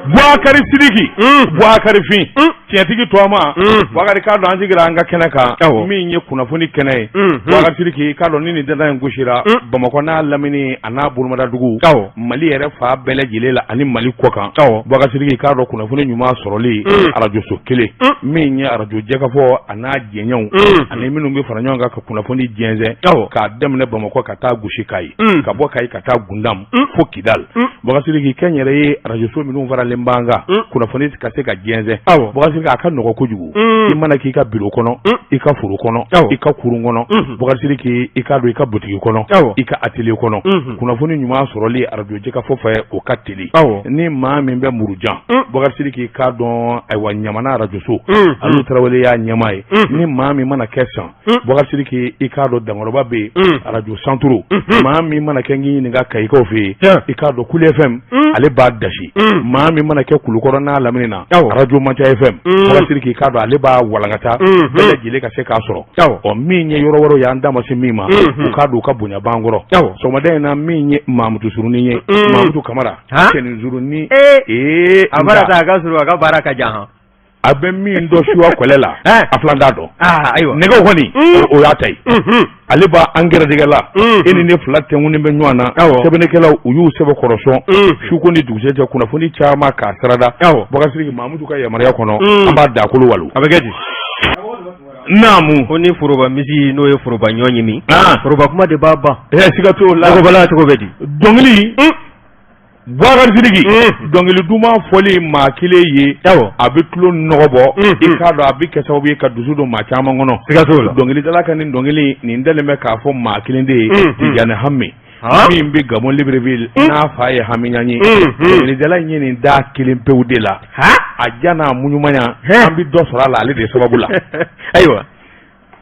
Bubakari Sidiki, Bubakari Fin, tiɲɛtigi tɔgɔma. Bubakari, k'a dɔn an sigira an ka kɛnɛ kan min ye kunnafoni kɛnɛ ye. Bubakari Sidiki, k'a dɔn ni nin dandan in gosira Bamakɔ n'a lamini a n'a bolomadadugu, Mali yɛrɛ fan bɛɛ lajɛlen la ani Mali kɔ kan, Bubakari Sidiki, k'a dɔn kunnafoni ɲuman sɔrɔli arajoso kelen min ye arajo Jɛkafɔ a n'a jɛɲɔgɔnw ani minnu bɛ fara ɲɔgɔn kan ka kunnafoni jɛnsɛn, k'a daminɛ Bamakɔ ka taa gosi Kayi, ka bɔ Kayi ka taa Gundam fo Kidal. Bubakari Sidiki, kɛnyɛrɛye arajoso minnu faralen b'an kan kunnafoni ka se ka jɛnsɛn, Bubakari Sidiki, a ka nɔgɔ kojugu. I mana k'i ka biro kɔnɔ, i ka foro kɔnɔ, i ka kurun kɔnɔ, Bubakari Sidiki, i k'a dɔn i ka butigi kɔnɔ, i ka atelier kɔnɔ, kunnafoni ɲuman sɔrɔli arajo Jɛkafɔ fɛ, o ka teli. Ni maa min bɛ Murujan, Bubakari Sidiki, k'a dɔn ayiwa Ɲamana arajoso, Alu Tarawele y'a ɲɛmaa ye. Ni maa min mana kɛ San, Bubakari Sidiki, i k'a dɔn Dankɔrɔba bɛ yen, arajo Santoro. Maa min mana kɛ, n k'i ɲininka Kayikaw fɛ yen, i k'a dɔn Kulu FM, ale b'a dasi. Maa min mana kɛ Kulukɔrɔ n'a lamini na, arajo Manca FM, Bubakari Sidiki, i k'a dɔn ale b'a walankata bɛɛ lajɛlen ka se k'a sɔrɔ. Ɔ, min ye yɔrɔ wɛrɛw ye, an da ma se min ma, u k'a dɔn u ka bonya b'an kɔrɔ. Sɔgɔmada in na, min ye Mamutu Surunin ye, Mamutu Kamara, cɛnin surunin. Ee, a bara a ka surun, a ka baara ka jan. A bɛ min dɔn suwa kɔlɛ la, a filan t'a dɔn. Ayiwa. Nɛgɛw kɔni, o y'a ta ye. Ale b'a an gɛrɛjɛgɛ la, e ni ne fila tɛnkunnen bɛ ɲɔgɔn na. Sɛbɛnnikɛlaw, u y'u sɛbɛ kɔrɔsɔn su ko ni dugusɛ cɛ, kunnafoni caman k'a sarada. Bubakari Sidiki, Mamutu ka yamaruya kɔnɔ, an b'a dakolo walo. A bɛ kɛ di? Naamu. Ko ni foroba misi n'o ye foroba ɲɔ ɲimi, foroba kuma de b'a ban. Siga t'o la. Bala, cogo bɛ di? Dɔnkili, Bubakari Sidiki, dɔnkili duman fɔli maa kelen ye, a bɛ tulo nɔgɔ bɔ. I k'a dɔn a bɛ kɛ sababu ye ka dusu don maa caman kɔnɔ. Siga t'o la. Dɔnkilidala ka nin dɔnkili nin dalen bɛ k'a fɔ maa kelen de ye, Tijani Hami min bɛ Gabon Libreville, n'a fa ye Hamiyan ye. Dɔnkilidala in ye nin da kelen pewu de la. A ja n'a muɲumanya, an bɛ dɔ sɔrɔ a la ale de sababu la. Ayiwa,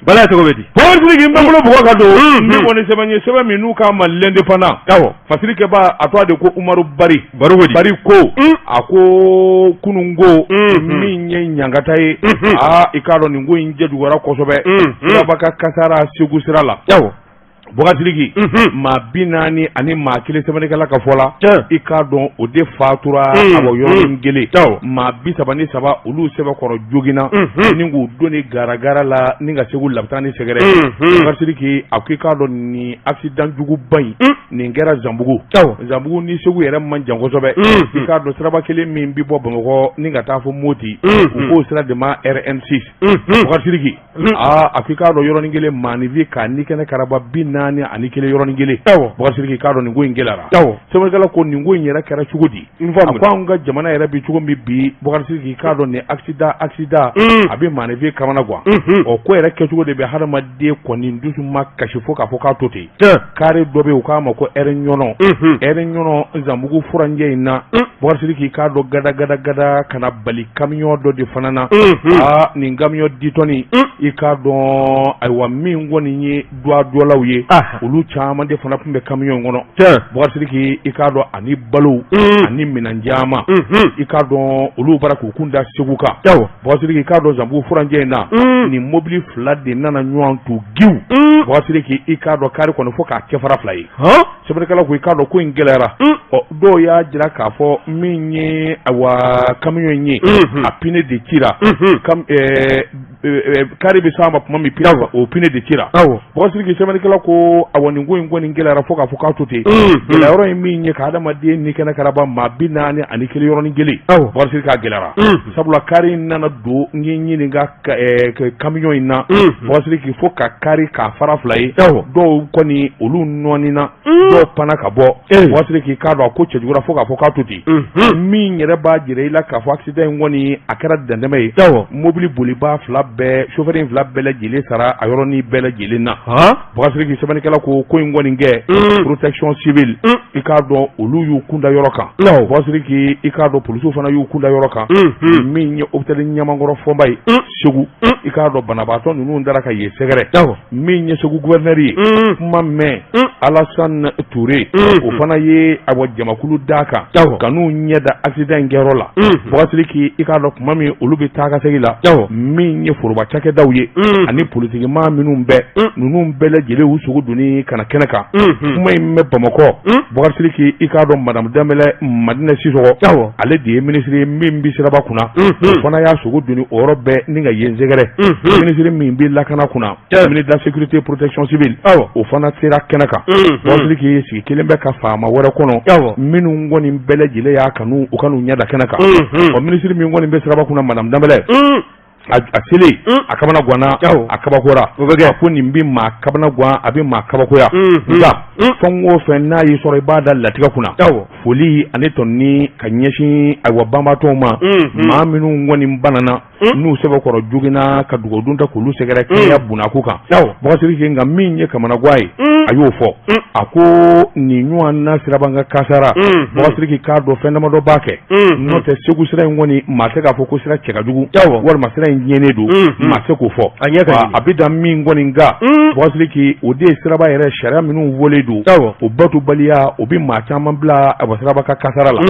Bala, cogo bɛ di? Bubakari Sidiki, n bɛ bolo bugɔ ka don min kɔni sɛbɛn ye, sɛbɛn min n'u k'a ma L'Indépendant, fasirikɛba, a tɔgɔ de ko Umaru Bari. Bari ko a ko kunun ko min ye ɲangata ye, aa, i k'a dɔn nin ko in jɛjuguyara kosɛbɛ siraba ka kasara Segu sira la. Bubakari Sidiki, maa 41, sɛbɛnnikɛla ka fɔ la, i k'a dɔn o de fatura a bɔ yɔrɔnin kelen. Maa 33, olu sɛbɛkɔrɔ joginna ni k'u don ni garagara la ni ka Segu labitani sɛgɛrɛ. Bubakari Sidiki, a ko i k'a dɔn nin accident juguba in nin kɛra Zanbugu. Zanbugu ni Segu yɛrɛ man jan kosɛbɛ. I k'a dɔn siraba kelen min bɛ bɔ Bamakɔ ni ka taa fo Moti, u k'o sira de ma RN6. Bubakari Sidiki, aa, a ko i k'a dɔn yɔrɔnin kelen maaninfin k'a ni kɛnɛ karaba 41 yɔrɔnin kelen. Bubakari Sidiki, k'a dɔn nin ko in gɛlɛyara. Sɛbɛnnikɛla ko nin ko in yɛrɛ kɛra cogo di? A ko anw ka jamana yɛrɛ bɛ cogo min bi, Bubakari Sidiki, k'a dɔn nin accident accident a bɛ maaninfin kamana gan. Ɔ, ko yɛrɛ kɛcogo de bɛ hadamaden kɔni dusu ma kasi fo k'a fɔ k'a to ten. Kari dɔ bɛ yen, u k'a ma ko R Ɲɔnɔ, R Ɲɔnɔ Zanbugu furancɛ in na. Bubakari Sidiki, k'a dɔn gada gada gada ka na bali kamiyɔn dɔ de fana na. Aa, nin kamiyɔn 10 tonnes, i k'a dɔn ayiwa min kɔni ye duwadɔlaw ye, olu caman de fana tun bɛ kamiyɔn kɔnɔ. Bubakari Sidiki, i k'a dɔn ani balo ani minɛn caman, i k'a dɔn olu bara k'u kun da Segu kan. Bubakari Sidiki, k'a dɔn Zanbugu furancɛ in na, nin mobili fila de nana ɲɔgɔn tu giw. Bubakari Sidiki, i k'a dɔn kari kɔni fo k'a kɛ fara fila ye. Sɛbɛnnikɛla ko i k'a dɔn ko in gɛlɛyara. Ɔ, dɔw y'a jira k'a fɔ min ye awa kamiyɔn in ye, a pneu de cira. Kari bɛ s'a ma tuma min, o pneu de cira. Bubakari Sidiki, sɛbɛnnikɛla ko awa nin ko in kɔni gɛlɛyara fo k'a fɔ k'a to ten. Gɛlɛya yɔrɔ ye min ye, ka hadamaden ni kɛnɛ karaba maa 41 yɔrɔnin kelen. Bubakari Sidiki, a gɛlɛyara, sabula kari in nana don, n k'i ɲininka, kamiyɔn in na. Bubakari Sidiki, fo ka kari k'a fara fila ye. Dɔw kɔni, olu nɔɔnina, dɔw panna ka bɔ. Bubakari Sidiki, k'a dɔn a ko cɛjugura fo k'a fɔ k'a to ten. Min yɛrɛ b'a jira i la k'a fɔ accident in kɔni a kɛra dantɛmɛ ye, mobili bolibaa fila bɛɛ, chauffeur in fila bɛɛ lajɛlen sara a yɔrɔnin bɛɛ lajɛlen na. Bubakari Sidiki, sɛbɛnnikɛla ko ko in kɔni kɛ, protection civile, i k'a dɔn olu y'u kunda yɔrɔ kan. Bubakari Sidiki, i k'a dɔn polisiw fana y'u kunda yɔrɔ kan. Min ye hôpital Ɲamankɔrɔ Fɔnba ye Segu, i k'a dɔn banabaatɔ ninnu dara ka yen sɛgɛrɛ. Min ye Segu gouverneur ye, kuma mɛn Alassane Ture, o fana ye awa jamakulu d'a kan ka n'u ɲɛ da accident in kɛyɔrɔ la. Bubakari Sidiki, i k'a dɔn tuma min olu bɛ taa ka segin la, min ye foroba cakɛdaw ye ani politikimaa minnu bɛ ninnu bɛɛ lajɛlen u sogo donni ka na kɛnɛ kan. Kuma in bɛ Bamakɔ. Bubakari Sidiki, i k'a dɔn madame Danbɛlɛ Madinɛ Sisɔkɔ, ale de ye minisiri ye min bɛ siraba kunna, o fana y'a sogo donni o yɔrɔ bɛɛ ni ka yen sɛgɛrɛ. Minisiri min bɛ lakana kunna, ministre de la sécurité, protection civile, o fana sera kɛnɛ kan. Bubakari Sidiki sigi kelen bɛ ka faama wɛrɛ kɔnɔ minnu kɔni bɛɛ lajɛlen y'a kanu u ka n'u ɲɛ da kɛnɛ kan. Ɔ, minisiri min kɔni bɛ siraba kunna, madame Danbɛlɛ, a selen, a kamana ganna, a kabakora. A ko nin bɛ maa kamana gan, a bɛ maa kabakoya, nka fɛn o fɛn n'a y'i sɔrɔ, i b'a da latigɛ kunna. Foli ani tɔni ka ɲɛsin ayiwa banbaatɔw ma, maa minnu kɔni banana, n'u sɛbɛkɔrɔ joginna, ka dugawu ta k'olu sɛgɛrɛ kɛnɛya bunako kan. Bubakari Sidiki, nka min ye kamanagan ye, a y'o fɔ. A ko nin ɲɔgɔn na sirabakan kasara, Bubakari Sidiki k'a dɔn fɛn damadɔ b'a kɛ. N'o tɛ, Segu sira in kɔni, maa tɛ k'a fɔ ko sira cɛ ka jugu walima sira in tiɲɛnen don, maa tɛ k'o fɔ. A bɛ da min kɔni kan, Bubakari Sidiki, o de ye siraba yɛrɛ sariya minnu fɔlen don, o batobaliya, o bɛ maa caman bila a sirabakan kasara la.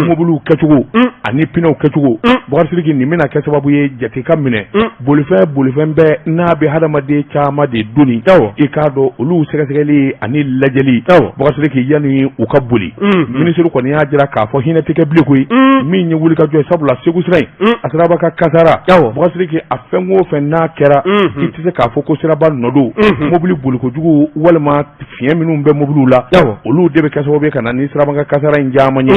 Mobiliw kɛcogo ani pneuw kɛcogo, Bubakari Sidiki, nin bɛna kɛ sababu ye jate ka minɛ. Bolifɛn bɛɛ n'a bɛ hadamaden caman de doni, i k'a dɔn olu sɛgɛsɛgɛli ani lajɛli, Bubakari Sidiki, yanni u ka boli. Minisiri kɔni y'a jira k'a fɔ hinɛ tɛ kɛ bilen koyi. Min ye wulikajɔ ye, sabula Segu sira in, a sirabakan kasara, Bubakari Sidiki, a fɛn o fɛn n'a kɛra, i tɛ se k'a fɔ ko siraba nɔ don. Mobili bolikojugu walima fiɲɛ minnu bɛ mobiliw la, olu de bɛ kɛ sababu ye ka na ni sirabakan kasara in caman ye.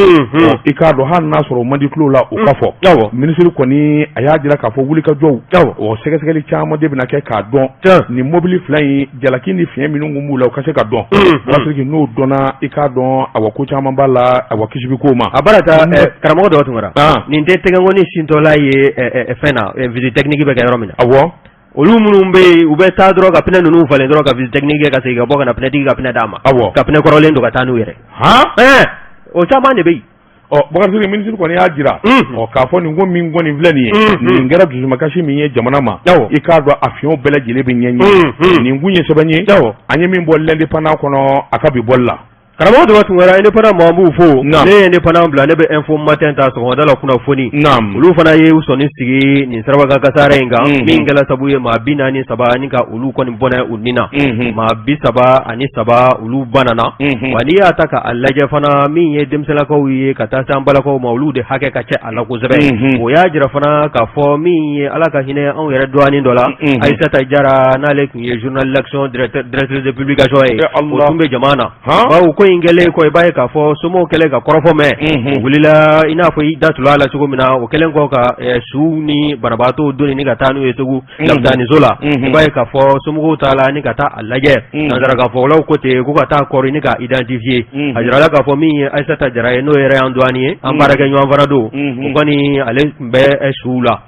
I k'a dɔn hali n'a sɔrɔ o man di tulo la, o ka fɔ. Minisiri kɔni a y'a jira k'a fɔ wulikajɔw, o sɛgɛsɛgɛli caman de bɛna kɛ k'a dɔn nin mobili fila in jalaki ni fiɲɛ minnu kun b'u la, u ka se ka dɔn. Bubakari Sidiki, n'o dɔnna, i k'a dɔn awa ko caman b'a la, awa kisi bɛ k'o ma. A baara ta, karamɔgɔ dɔ Tunkara, nin tɛ tɛgɛnkɔni sintɔla ye fɛn na, visite technique bɛ kɛ yɔrɔ min na. Olu minnu bɛ yen, u bɛ taa dɔrɔn ka pneu ninnu falen dɔrɔn, ka visite technique kɛ, ka segin ka bɔ ka na pneutigi ka pneu d'a ma, ka pneu kɔrɔlen don ka taa n'u yɛrɛ. O caman de bɛ yen. Ɔ, Bubakari Sidiki, minisiri kɔni y'a jira ɔ k'a fɔ nin ko min kɔni filɛ nin ye, nin kɛra dusumakasi min ye jamana ma, i k'a dɔn a fiɲɛw bɛɛ lajɛlen bɛ ɲɛɲini. Nin kun ye sɛbɛn ye an ye min bɔ L'Indépendant kɔnɔ a ka bi bɔli la. Karamɔgɔ dɔ Tunkara, Indépendant ma, an b'u fo. Ne ye Indépendant bila, ne bɛ Info Matin ta sɔgɔmada la kunnafoni. Olu fana ye u sɔnni sigi nin sirabakan kasara in kan min kɛra sabu ye maa 43 ni ka olu kɔni bɔnɛ u ni na, maa 33 olu banana. Wa n'i y'a ta k'a lajɛ fana, min ye denmisɛnlakaw ye ka taa se an balakaw ma, olu de hakɛ ka ca a la kosɛbɛ. O y'a jira fana k'a fɔ min ye Ala ka hinɛ anw yɛrɛ dɔgɔnin dɔ la, Ayisata Jara, n'ale tun ye journal L'Action directrice de publication ye, o tun bɛ jama na. Bawo ko in kɛlen kɔ, i b'a ye k'a fɔ somɔgɔw kɛlen ka kɔrɔfɔ mɛn, u wulila i n'a fɔ i da tula la cogo min na. O kɛlen kɔ ka suw ni banabaatɔw doni ni ka taa n'u ye Segu lapitaniso la, i b'a ye k'a fɔ somɔgɔw taala ni ka taa a lajɛ. Nansarafɔlaw ko ten ko ka taa kɔri ni ka identifier. A jirala k'a fɔ min ye Ayisata Jara ye, n'o yɛrɛ y'an dɔgɔnin ye, an baarakɛ ɲɔgɔn fana don, o kɔni ale tun bɛ suw la.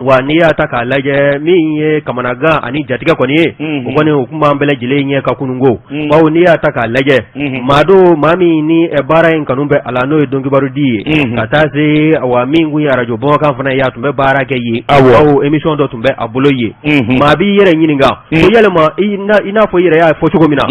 Wa n'i y'a ta k'a lajɛ, min ye kamanagan ani jatigɛ kɔni ye, o kɔni o tun b'an bɛɛ lajɛlen ɲɛ kan kununko. Bawo n'i y'a ta k'a lajɛ, maa don, maa min ni baara in kanu bɛ a la, n'o ye donkibaru di ye, ka taa se wa min tun ye arajo Bamakɔ fana ye, a tun bɛ baara kɛ yen, bawo émission dɔ tun bɛ a bolo yen. Maa b'i yɛrɛ ɲininka ko yalima i n'a fɔ i yɛrɛ y'a fɔ cogo min na,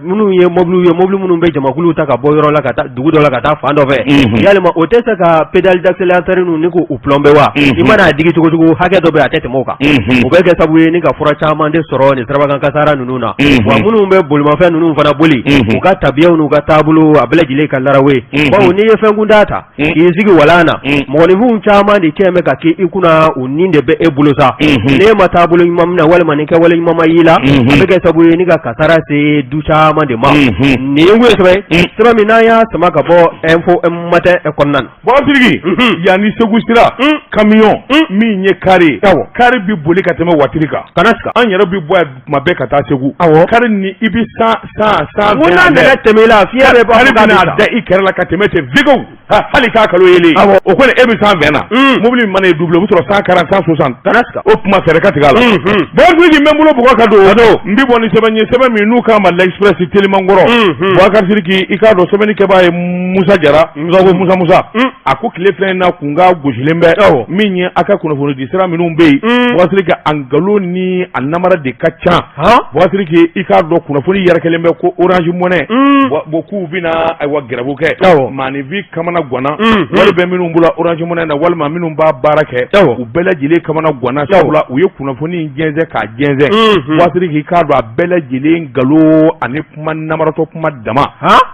minnu ye mɔbiliw ye, mɔbili minnu bɛ jamakulu ta ka bɔ yɔrɔ la ka taa dugu dɔ la ka taa fan dɔ fɛ, yalima o tɛ se ka pédale d'accélérateur ninnu ni k'u plomber wa? I mana a digi cogo cogo, hakɛ dɔ bɛ, a tɛ tɛmɛ o kan. O bɛ kɛ sababu ye ni ka fura caman de sɔrɔ nin sirabakan kasara ninnu na. Wa minnu bɛ bolimafɛn ninnu fana boli, u ka tabiyaw n'u ka taabolo, a bɛɛ lajɛlen ka larawe. Bawo n'i ye fɛn kuntan ta k'i sigi walan na, mɔgɔninfinw caman de cɛ bɛ ka kɛ i kunna, u ni de bɛ e bolo sa. N'e ma taabolo ɲuman minɛ walima ni kɛwale ɲuman ma y'i la, a bɛ kɛ sababu ye ni ka kasara se du caman de ma. Nin ye sɛbɛn sɛbɛn min n'an y'a sama ka bɔ Info Matin kɔnɔna na. Bubakari Sidiki, yan ni Segu sira, camion min ye kari ye, kari bɛ boli ka tɛmɛ watiri kan. Kana sika. An yɛrɛ bɛ bɔ yan tuma bɛɛ ka taa Segu. Kari ni i bɛ 100, 100 Ko n'a nana tɛmɛ i la, fiɲɛ bɛ bɔ. Kari bɛna da i kɛrɛ la ka tɛmɛ ten vegew, hali k'a kalo yelen. O kɔni e bɛ 120 na, mobili min mana e doubler, o bɛ sɔrɔ 140, 160. Kana sika. O tuma fɛɛrɛ ka tigɛ a la. Bubakari Sidiki, n bɛ n bolo bugɔ ka don, n bɛ bɔ ni sɛbɛn ye, sɛbɛn min n'u k'a ma L'Express telimankɔrɔ. Bubakari Sidiki, i k'a dɔn sɛbɛnni kɛbaa ye Musa Jara, Musa ko Musa Musa. A ko tile fila in na, kunkan gosilen bɛ min ye a ka kunnafoni di sira minnu bɛ yen. Bubakari Sidiki, a nkalon ni a namara de ka ca. Bubakari Sidiki, i k'a dɔn kunnafoni yɛrɛkɛlen bɛ ko Orange Money Money bon k'u bɛna ayiwa grève kɛ, maaninfin kamana ganna. Wari bɛ minnu bolo Orange Money na walima minnu b'a baara kɛ, u bɛɛ lajɛlen kamana ganna, sabula u ye kunnafoni in jɛnsɛn k'a jɛnsɛn. Waati k'i k'a dɔn a bɛɛ lajɛlen nkalon ani kuma namaratɔ kuma dama.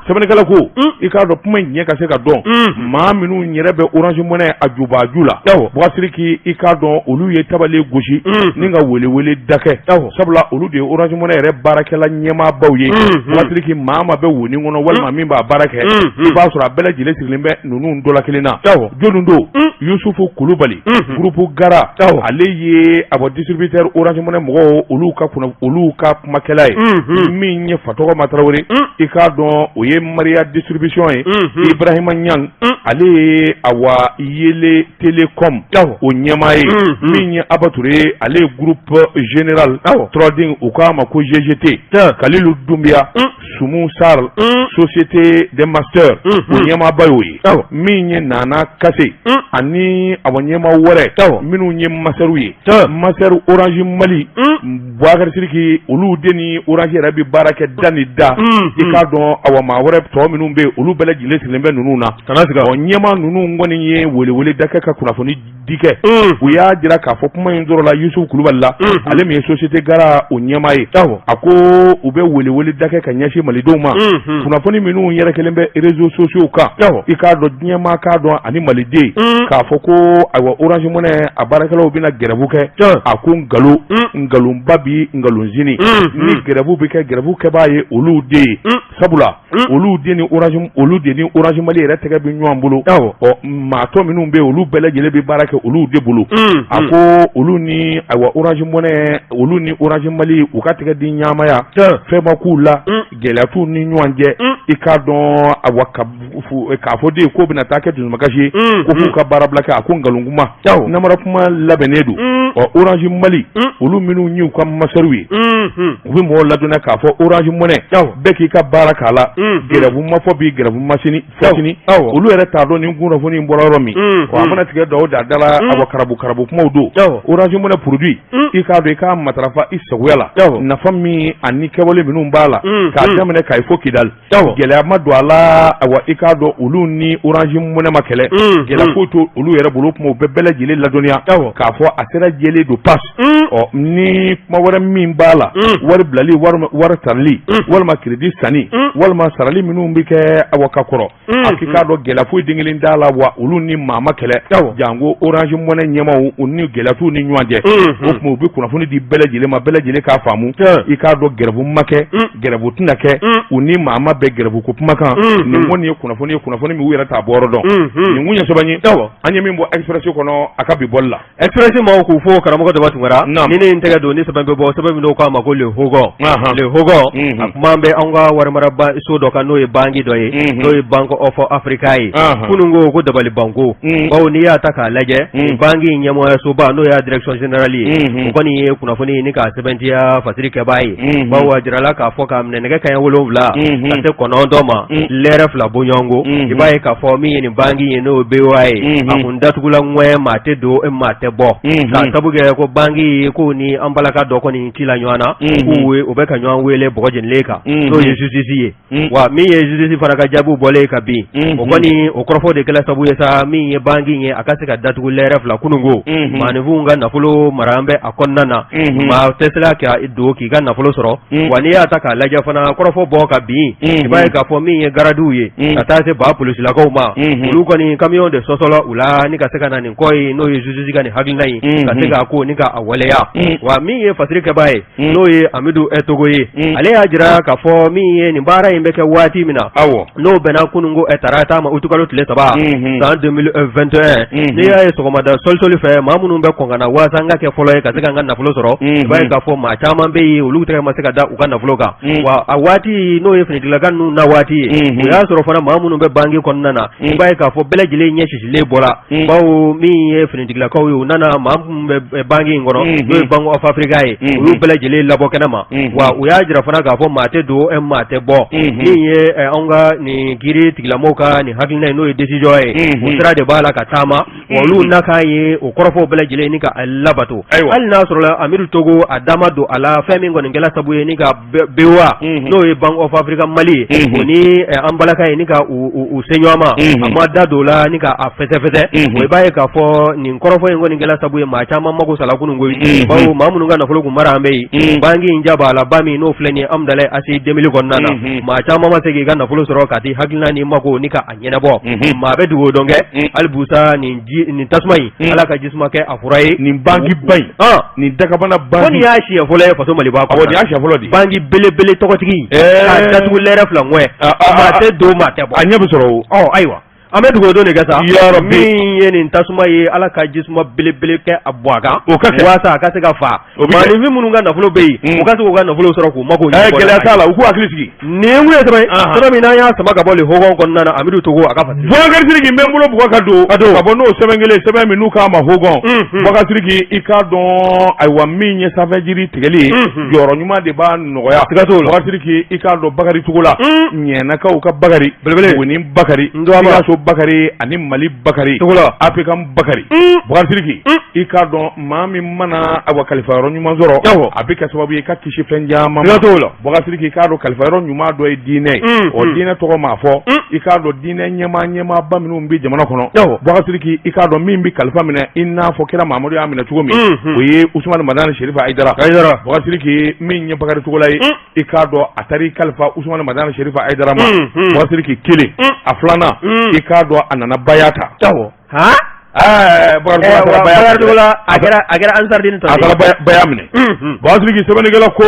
Sɛbɛnnikɛla ko i k'a dɔn kuma in ɲɛ ka se ka dɔn, maa minnu yɛrɛ bɛ Orange Money a jubaju la, Bubakari, i k'a dɔn olu ye tabale gosi ni ka welewele da kɛ, sabula olu de ye Orange Money yɛrɛ baarakɛla ɲɛmaabaw ye. Bubakari, maa maa bɛ wonin kɔnɔ walima min b'a baara kɛ, i b'a sɔrɔ a bɛɛ lajɛlen sigilen bɛ ninnu dɔ la kelen na. Jɔnni don? Yusufu Kulubali, groupe Gara, ale ye a bɔ distributeur Orange Money mɔgɔw olu ka kumakɛla ye. Min ye Fatɔgɔma Tarawele, i k'a dɔn o ye Maria distribution ye. Ibrahima Ɲang, ale ye awa Yele Telecom o ɲɛmaa ye. Min ye Aba Ture ye, ale ye groupe général Trading, u k'a ma ko GGT. Kalilu Dunbiya, Sumu Sar, Société des Masters, o ɲɛmaaba y'o ye. Min ye Nana Kase ani awa ɲɛmaa wɛrɛ minnu ye masɛriw ye, masɛri Orange Mali, Bubakari Sidiki, olu de ni Orange yɛrɛ bɛ baara kɛ da ni da. I k'a dɔn awa maa wɛrɛ tɔ minnu bɛ yen, olu bɛɛ lajɛlen sigilen bɛ ninnu na. Ɔ ɲɛmaa ninnu kɔni ye welewele da kɛ ka kunnafoni di kɛ. U y'a jira k'a fɔ kuma in sɔrɔla Yusufu Kulubali la, ale min ye société Gara o ɲɛmaa ye. A ko u bɛ welewele da kɛ ka ɲɛsin malidenw ma, kunnafoni minnu yɛrɛ kɛlen bɛ réseaux sociaux kan, i k'a dɔn diɲɛmaa k'a dɔn ani maliden k'a fɔ ko ayiwa Orange Money a baarakɛlaw bɛna grève kɛ. A ko nkalon, nkalonba bi nkalon sini. Ni grève bɛ kɛ, grève kɛbaa ye olu de ye, sabula olu de ni Orange Mali yɛrɛ tɛgɛ bɛ ɲɔgɔn bolo. Ɔ maa tɔ minnu bɛ yen, olu bɛɛ lajɛlen bɛ baara kɛ olu de bolo. A ko olu ni ayiwa Orange Money, olu ni Orange Mali, u ka tɛgɛ di ɲaamaya, fɛn ma k'u la, gɛlɛya t'u ni ɲɔgɔn cɛ. I k'a dɔn awa k'a fɔ de k'o bɛna taa kɛ dusukasi ye ko f'u ka baara bila kɛ, a ko nkalon kuma, namara kuma labɛnnen don. Ɔ Orange Mali, olu minnu y'u ka masɛriw ye, u bɛ mɔgɔw ladɔnniya k'a fɔ Orange Money bɛɛ k'i ka baara k'a la. Grève ma fɔ bi, grève ma sini fɔ sini. Olu yɛrɛ t'a dɔn nin kunnafoni in bɔra yɔrɔ min. Wa a mana tigɛ dɔw da da la, awa karabu karabu kumaw don. Orange Money produit, i k'a dɔn i k'a matarafa i sagoya la, nafa min ani kɛwale minnu b'a la, k'a daminɛ Kayi fo Kidali, gɛlɛya ma don a la. Awa i k'a dɔn olu ni Orange Money ma kɛlɛ, gɛlɛya foyi t'olu olu yɛrɛ bolo. Kuma u bɛ bɛɛ lajɛlen ladɔnniya k'a fɔ a sera jɛlen don pas. Ɔ ni kuma wɛrɛ min b'a la, wari bilali, wari sarali, walima crédit sanni, walima sarali minnu bɛ kɛ awa ka kɔrɔ, a k'i k'a dɔn gɛlɛya foyi den kelen t'a la. Wa olu ni maa ma kɛlɛ, janko Orange Money ɲɛmaaw, u ni gɛlɛya t'u ni ɲɔgɔn cɛ. O tuma u bɛ kunnafoni di bɛɛ lajɛlen ma, bɛɛ lajɛlen k'a faamu. I k'a dɔn grève ma kɛ, grève tɛna kɛ, u ni maa ma bɛn grève ko kuma kan. Nin kɔni ye kunnafoni ye, kunnafoni min u yɛrɛ t'a bɔyɔrɔ dɔn. Nin kun ye sɛbɛn ye an ye min bɔ Express kɔnɔ a ka bi bɔli la. Express maaw k'u fo, karamɔgɔ Daba Tunkara. Ni ne ye n tɛgɛ don ni sɛbɛn bɛ bɔ, sɛbɛn min n'o k'a ma ko Le Hogon. Le Hogon, a kuma bɛ anw ka warimaraba so dɔ kan, n'o ye banki dɔ ye, n'o ye Bank of Africa ye. Kunun ko ko dabali banko, bawo n'i y'a ta k'a lajɛ, banki in ɲɛmɔgɔyasoba, n'o y'a direction générale ye, o kɔni ye kunnafoni ɲini k'a sɛbɛntiya fasiri kɛbaa ye, bawo a jirala k'a fɔ k'a minɛ nɛgɛ kanɲɛ 7 ka se 9 ma, lɛrɛ 2 bɔɲɔgɔnko, i b'a ye k'a fɔ min ye nin banki ye, n'o ye BOA ye, a kun datugula ŋɛɲɛ, maa tɛ don, maa tɛ bɔ, k'a sabu kɛ ko banki ko ni an balaka dɔ kɔni ci la ɲɔgɔn na, k'u u bɛ ka ɲɔgɔn wele bɔgɔ jenilen kan, n'o ye justice ye. Wa min ye justice fana ka jaabiw bɔlen ka bin, o kɔni o kɔrɔfɔ de kɛla sabu ye sa, min ye banki ye, a ka se ka datugu lɛrɛ 2 kununko. Maaninfinw ka nafolo mara bɛ a kɔnɔna na, maa tɛ se ka don k'i ka nafolo sɔrɔ. Wa n'i y'a ta k'a lajɛ fana, kɔrɔfɔ bɔ ka bin, i b'a ye k'a fɔ min ye garadiw ye ka taa se ba polisilakaw ma, olu kɔni camion de sɔsɔla u la ni ka se ka na nin kɔ ye, n'o ye justice ka nin hakilina ye, ka se k'a ko ni ka a waleya. Wa min ye fasiri kɛbaa ye, n'o ye Amidu Togo ye, ale y'a jira k'a fɔ min ye nin baara in bɛ kɛ waati min na, n'o bɛnna kununko tarata ma, utukalo tile 3 san 2021, n'i y'a ye sɔgɔmada sɔlisɔli fɛ, maa minnu bɛ kɔn ka na waasa n ka kɛ fɔlɔ ye ka se ka n ka nafolo sɔrɔ, i b'a ye k'a fɔ maa caman bɛ yen, olu tɛgɛ ma se ka da u ka nafolo kan. Wa a waati, n'o ye finitigilaka ninnu na waati ye, o y'a sɔrɔ fana maa minnu bɛ banki kɔnɔna na, i b'a ye k'a fɔ bɛɛ lajɛlen ɲɛ sisilen bɔra, bawo min ye finitigilakaw ye, u nana maa minnu bɛ banki in kɔnɔ, n'o ye Bank of Africa ye, u y'u bɛɛ lajɛlen labɔ kɛnɛ ma. Wa u y'a jira fana k'a fɔ maa tɛ don, maa tɛ bɔ. Min ye anw ka nin kiiri tigilamɔgɔw ka nin hakilina ye, n'o ye décision ye, o sira de b'a la ka taama. Wa olu nakan ye o kɔrɔfɔw bɛɛ lajɛlen ni ka labato. Hali n'a sɔrɔla Amidu Togo a da ma don a la, fɛn min kɔni kɛla sabu ye ni ka BOA, n'o ye Banque of Africa Mali ye, o ni an balaka ye ni ka u se ɲɔgɔn ma, a ma da don o la ni ka a fɛsɛfɛsɛ. O i b'a ye k'a fɔ nin kɔrɔfɔ in kɔni kɛla sabu ye maa caman mako sala kunun koyi, bawo maa minnu ka nafolo kun mara an bɛ yen banki in jabalaba min n'o filɛ nin ye Amudalayi ACI 2000 kɔnɔna na, maa caman ma se k'i ka nafolo sɔrɔ ka t'i hakilina ni mako ni ka ɲɛnabɔ. Maa bɛ dugawu dɔn kɛ hali busa nin nin tasuma in, Ala ka jisuma kɛ a fura ye. Nin banki ba in, nin dakabana banki, ko nin y'a siɲɛ fɔlɔ ye faso Maliba kɔnɔ. Nin y'a siɲɛ fɔlɔ de. Banki belebele tɔgɔtigi k'a datugu lɛrɛ fila ŋɔɛ, maa tɛ don, maa tɛ bɔ. A ɲɛ bɛ sɔrɔ o. Ɔ ayiwa, an bɛ dugawu don de kɛ sa, min ye nin tasuma ye, Ala ka jisuma belebele kɛ a bɔ a kan, o ka kɛ walasa a ka se ka fa. Maaninfin minnu ka nafolo bɛ yen, u ka se k'u ka nafolo sɔrɔ k'u mako ɲɛ. Gɛlɛya t'a la, u k'u hakili sigi. Nin kun ye sɛbɛn ye, sɛbɛn min n'an y'a sama ka bɔ Le Hogon kɔnɔna na, Amidu Togo a ka fasiri. Bubakari Sidiki, n bɛ n bolo bugɔ ka don ka don ka bɔ n'o sɛbɛn kelen, sɛbɛn min n'u k'a ma Hogon. Bubakari Sidiki, i k'a dɔn, ayiwa, min ye sanfɛjiri tigɛli ye, jɔyɔrɔ ɲuman de b'a nɔgɔya. Siga t'o la. Bubakari Sidiki, i k'a dɔn, Bakari Togola, Ɲɛnakaw ka Bakari belebele, Buguni Bakari, Sikaso Bakari ani Mali Bakari Togola, APCAM Bakari. Bubakari Sidiki, i k'a dɔn, maa min mana awa kalifa yɔrɔ ɲuman sɔrɔ, a bɛ kɛ sababu ye i ka kisi fɛn caman ma. Siga t'o la. Bubakari Sidiki, i k'a dɔn, kalifa yɔrɔ ɲuman dɔ ye diinɛ ye. O diinɛ tɔgɔ maa fɔ, i k'a dɔn, diinɛ ɲɛmaa ɲɛmaaba minnu bɛ jamana kɔnɔ, Bubakari Sidiki, i k'a dɔn, min bɛ kalifa minɛ i n'a fɔ kira Mamadu y'a minɛ cogo min, o ye Usumani Madani Serifu Ayidara. Bubakari Sidiki, min ye Bakari Togola ye, i k'a dɔn, a taara i kalifa Usumani Madani Serifu Ayidara ma. Bubakari Sidiki, kelen, a filanan, i k'a dɔn, a nana baya ta. A kɛra Ansardine a taara baya minɛ. Bubakari Sidiki, sɛbɛnnikɛla ko,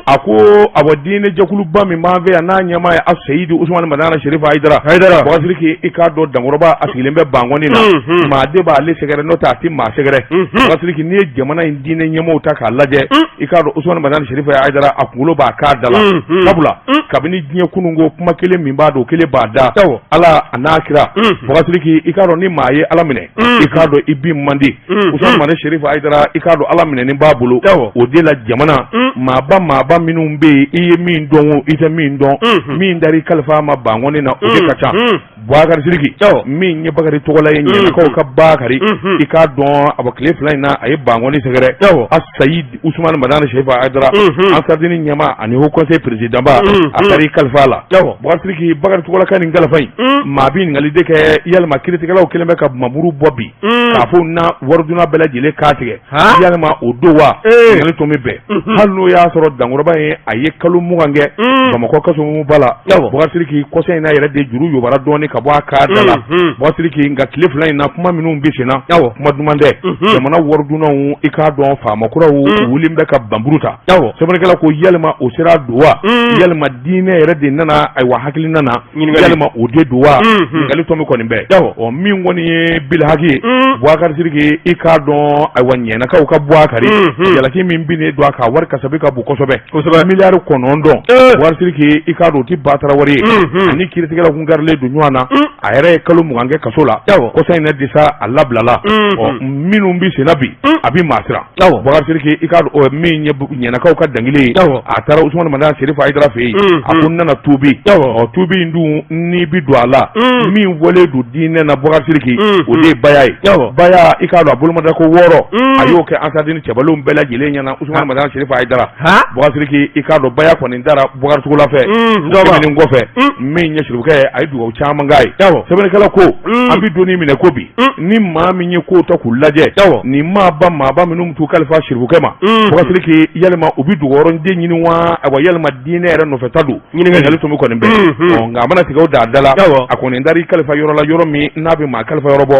a ko a diinɛ jɛkuluba min b'an fɛ yan, n'a ɲɛmaa ye Aseyidi Usumani Madani Serifu Ayidara. Bubakari Sidiki, i k'a dɔn, dankɔrɔba a sigilen bɛ Bankɔni na, maa de b'ale sɛgɛrɛ, n'o tɛ a tɛ maa sɛgɛrɛ. Bubakari Sidiki, n'i ye jamana in diinɛ ɲɛmaaw ta k'a lajɛ, i k'a dɔn, Usumani Madani Serifu Ayidara a kunkolo b'a kan da la, sabula kabini diɲɛ kunun ko kuma kelen min b'a don, kelen b'a da, Ala a n'a kira. Bubakari Sidiki, i k'a dɔn, ni maa ye Ala minɛ, i k'a dɔn, i bin man di. Usumani Madani Serifu Ayidara, i k'a dɔn, Ala minɛni b'a bolo. O de la jamana maaba maaba minnu bɛ yen, i ye min dɔn o, i tɛ min dɔn, min dar'i kalifa a ma Bankɔni na, o de ka ca. Bubakari Sidiki, min ye Bakari Togola ye, Ɲɛnakaw ka Bakari, i k'a dɔn, a bɔ tile fila in na, a ye Bankɔni sɛgɛrɛ. Asayidi Usumani Madani Serifu Ayidara, Ansardini ɲɛmaa ani Haut Conseil président ba, a taara i kalifa a la. Bubakari Sidiki, Bakari Togola ka nin kalifa in, maa bɛ ɲininkali de kɛ, yalima kiiritigɛlaw kɛlen bɛ ka mamuru bɔ bi k'a fɔ na waridunna bɛɛ lajɛlen k'a tigɛ, yalima o don wa? Ɲininkali tun bɛ bɛn. Hali n'o y'a sɔrɔ dankɔrɔba ye, a ye kalo 20 kɛ Bamakɔ kasoba la. Bubakari Sidiki, kɔsa in na yɛrɛ de juru yobara dɔɔnin ka bɔ a kan da la. Bubakari Sidiki, nka tile fila in na, kuma minnu bɛ sen na, kuma duman tɛ. Jamana waridunnaw, i k'a dɔn, faama kuraw wulilen bɛ ka banburu ta. Sɛbɛnnikɛla ko, yalima o sera don wa? Yalima diinɛ yɛrɛ de nana, ayiwa, hakilina na, yalima o de don wa? Ɲininkali tɔ min kɔni bɛ ɔ, min kɔni ye bilahaki ye, Bubakari Sidiki, i k'a dɔn, ayiwa, Ɲɛnakaw ka Bubakari, jalaki min binnen don a kan, wari kasabi ka bon kosɛbɛ kosɛbɛ, miliyari 9. Bubakari Sidiki, i k'a dɔn, o tɛ batara wari ye. Ani kiiritigɛlaw kun karilen don ɲɔgɔn na, a yɛrɛ ye kalo 20 kɛ kaso la. Kɔsa in na de sa, a labilala. Ɔ, minnu bɛ senna bi, a bɛ maa siran. Bubakari Sidiki, i k'a dɔn, min ye Ɲɛnakaw ka dangili ye, a taara Usumani Madani Serifu Ayidara fɛ yen, a ko n nana tuubi. Ɔ, tuubi in dun, n'i bɛ don a la, min fɔlen don diinɛ na, Bubakari Sidiki, o de ye baya ye. Baya, i k'a dɔn, a bolomada ko 6, a y'o kɛ Ansardini cɛbalenw bɛɛ lajɛlen ɲɛna, Usumani Madani Serifu Ayidara. Bubakari Sidiki, i k'a dɔn, baya kɔni dara Bubakari Togola fɛ. Tɛmɛnen kɔfɛ, min ye Sirifukɛ ye, a ye dugawu caman k'a ye. Sɛbɛnnikɛla ko, an bɛ don min na ko bi, ni maa min ye kow ta k'u lajɛ, ni maaba maaba minnu t'u kalifa Sirifukɛ ma, Bubakari Sidiki, yalima u bɛ dugɔrɔden ɲini wa? Ayiwa, yalima diinɛ yɛrɛ nɔfɛ ta don? Ɲininkali tun bɛ kɔni bɛɛ. Nka a mana tigɛ o da da la, a kɔni dar'i kalifa yɔrɔ la, yɔrɔ min n'a bɛ maa kalifa yɔrɔ bɔ,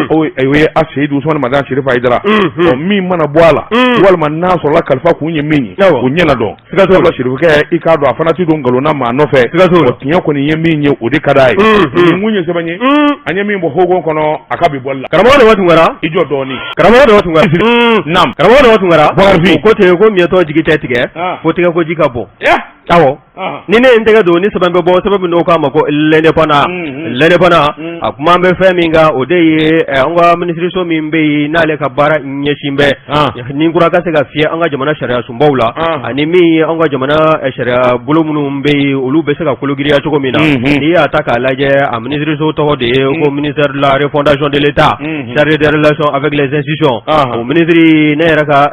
o ye Aseyidu Usumani Madani Serifu Ayidara. Ɔ, min mana bɔ a la, walima n'a sɔrɔla kalifa kun ye min ye, o ɲɛna dɔn. Siga t'o la. Sirifukɛ, i k'a dɔn, a fana tɛ don nkalon na maa nɔfɛ. Siga t'o la. Tiɲɛ kɔni ye min ye, o de ka d'a ye. Nin kun ye sɛbɛn ye, an ye min bɔ Hogon kɔnɔ a ka bi bɔli la. Karamɔgɔ Daba Tunkara. I jɔ dɔɔnin. Karamɔgɔ Daba Tunkara. Naam. Karamɔgɔ Daba Tunkara. O ko ten ko miɲɛtɔ jigi tɛ tigɛ, fo tigɛ ko ji ka bɔ. Awɔ, ni ne ye n tɛgɛ don ni sɛbɛn bɛ bɔ, sɛbɛn min n'o k'a ma ko L'Indépendant. L'Indépendant, a kuma bɛ fɛn min kan, o de ye an ka minisiriso min bɛ yen, n'ale ka baara ɲɛsin bɛ ni kura ka se ka fiyɛ an ka jamana sariya sunbaw la, ani min ye an ka jamana sariya bolo minnu bɛ yen, olu bɛ se ka kologiriya cogo min na. N'i y'a ta k'a lajɛ, a minisiriso tɔgɔ de ye ko ministère de la refondation de l'État, chargé des relations avec les institutions. O minisiri, ne yɛrɛ ka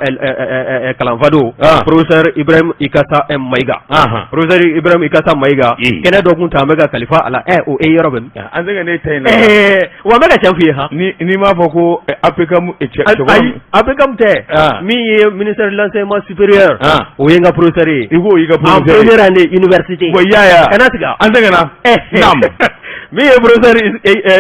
kalanfa don, professeur Ibrahim Ikasa Mayiga. Professeur Ibrahim Ikasa Mayiga, kɛnɛ dɔ kun ta an bɛ ka kalifa a la. O e yɔrɔ bɛ an tɛ ka ne ta in na. Wa n bɛ ka tiɲɛ f'i ye han. Ni n'i m'a fɔ ko APCAM cɛ. Ayi, APCAM tɛ. Min ye ministère de l'enseignement supérieur, o ye n ka professeur ye. I k'o y'i ka professeur ye. En première année université. Wa i y'a ye wa? Kana tigɛ. An tɛ ka na. Naam. Min ye professeur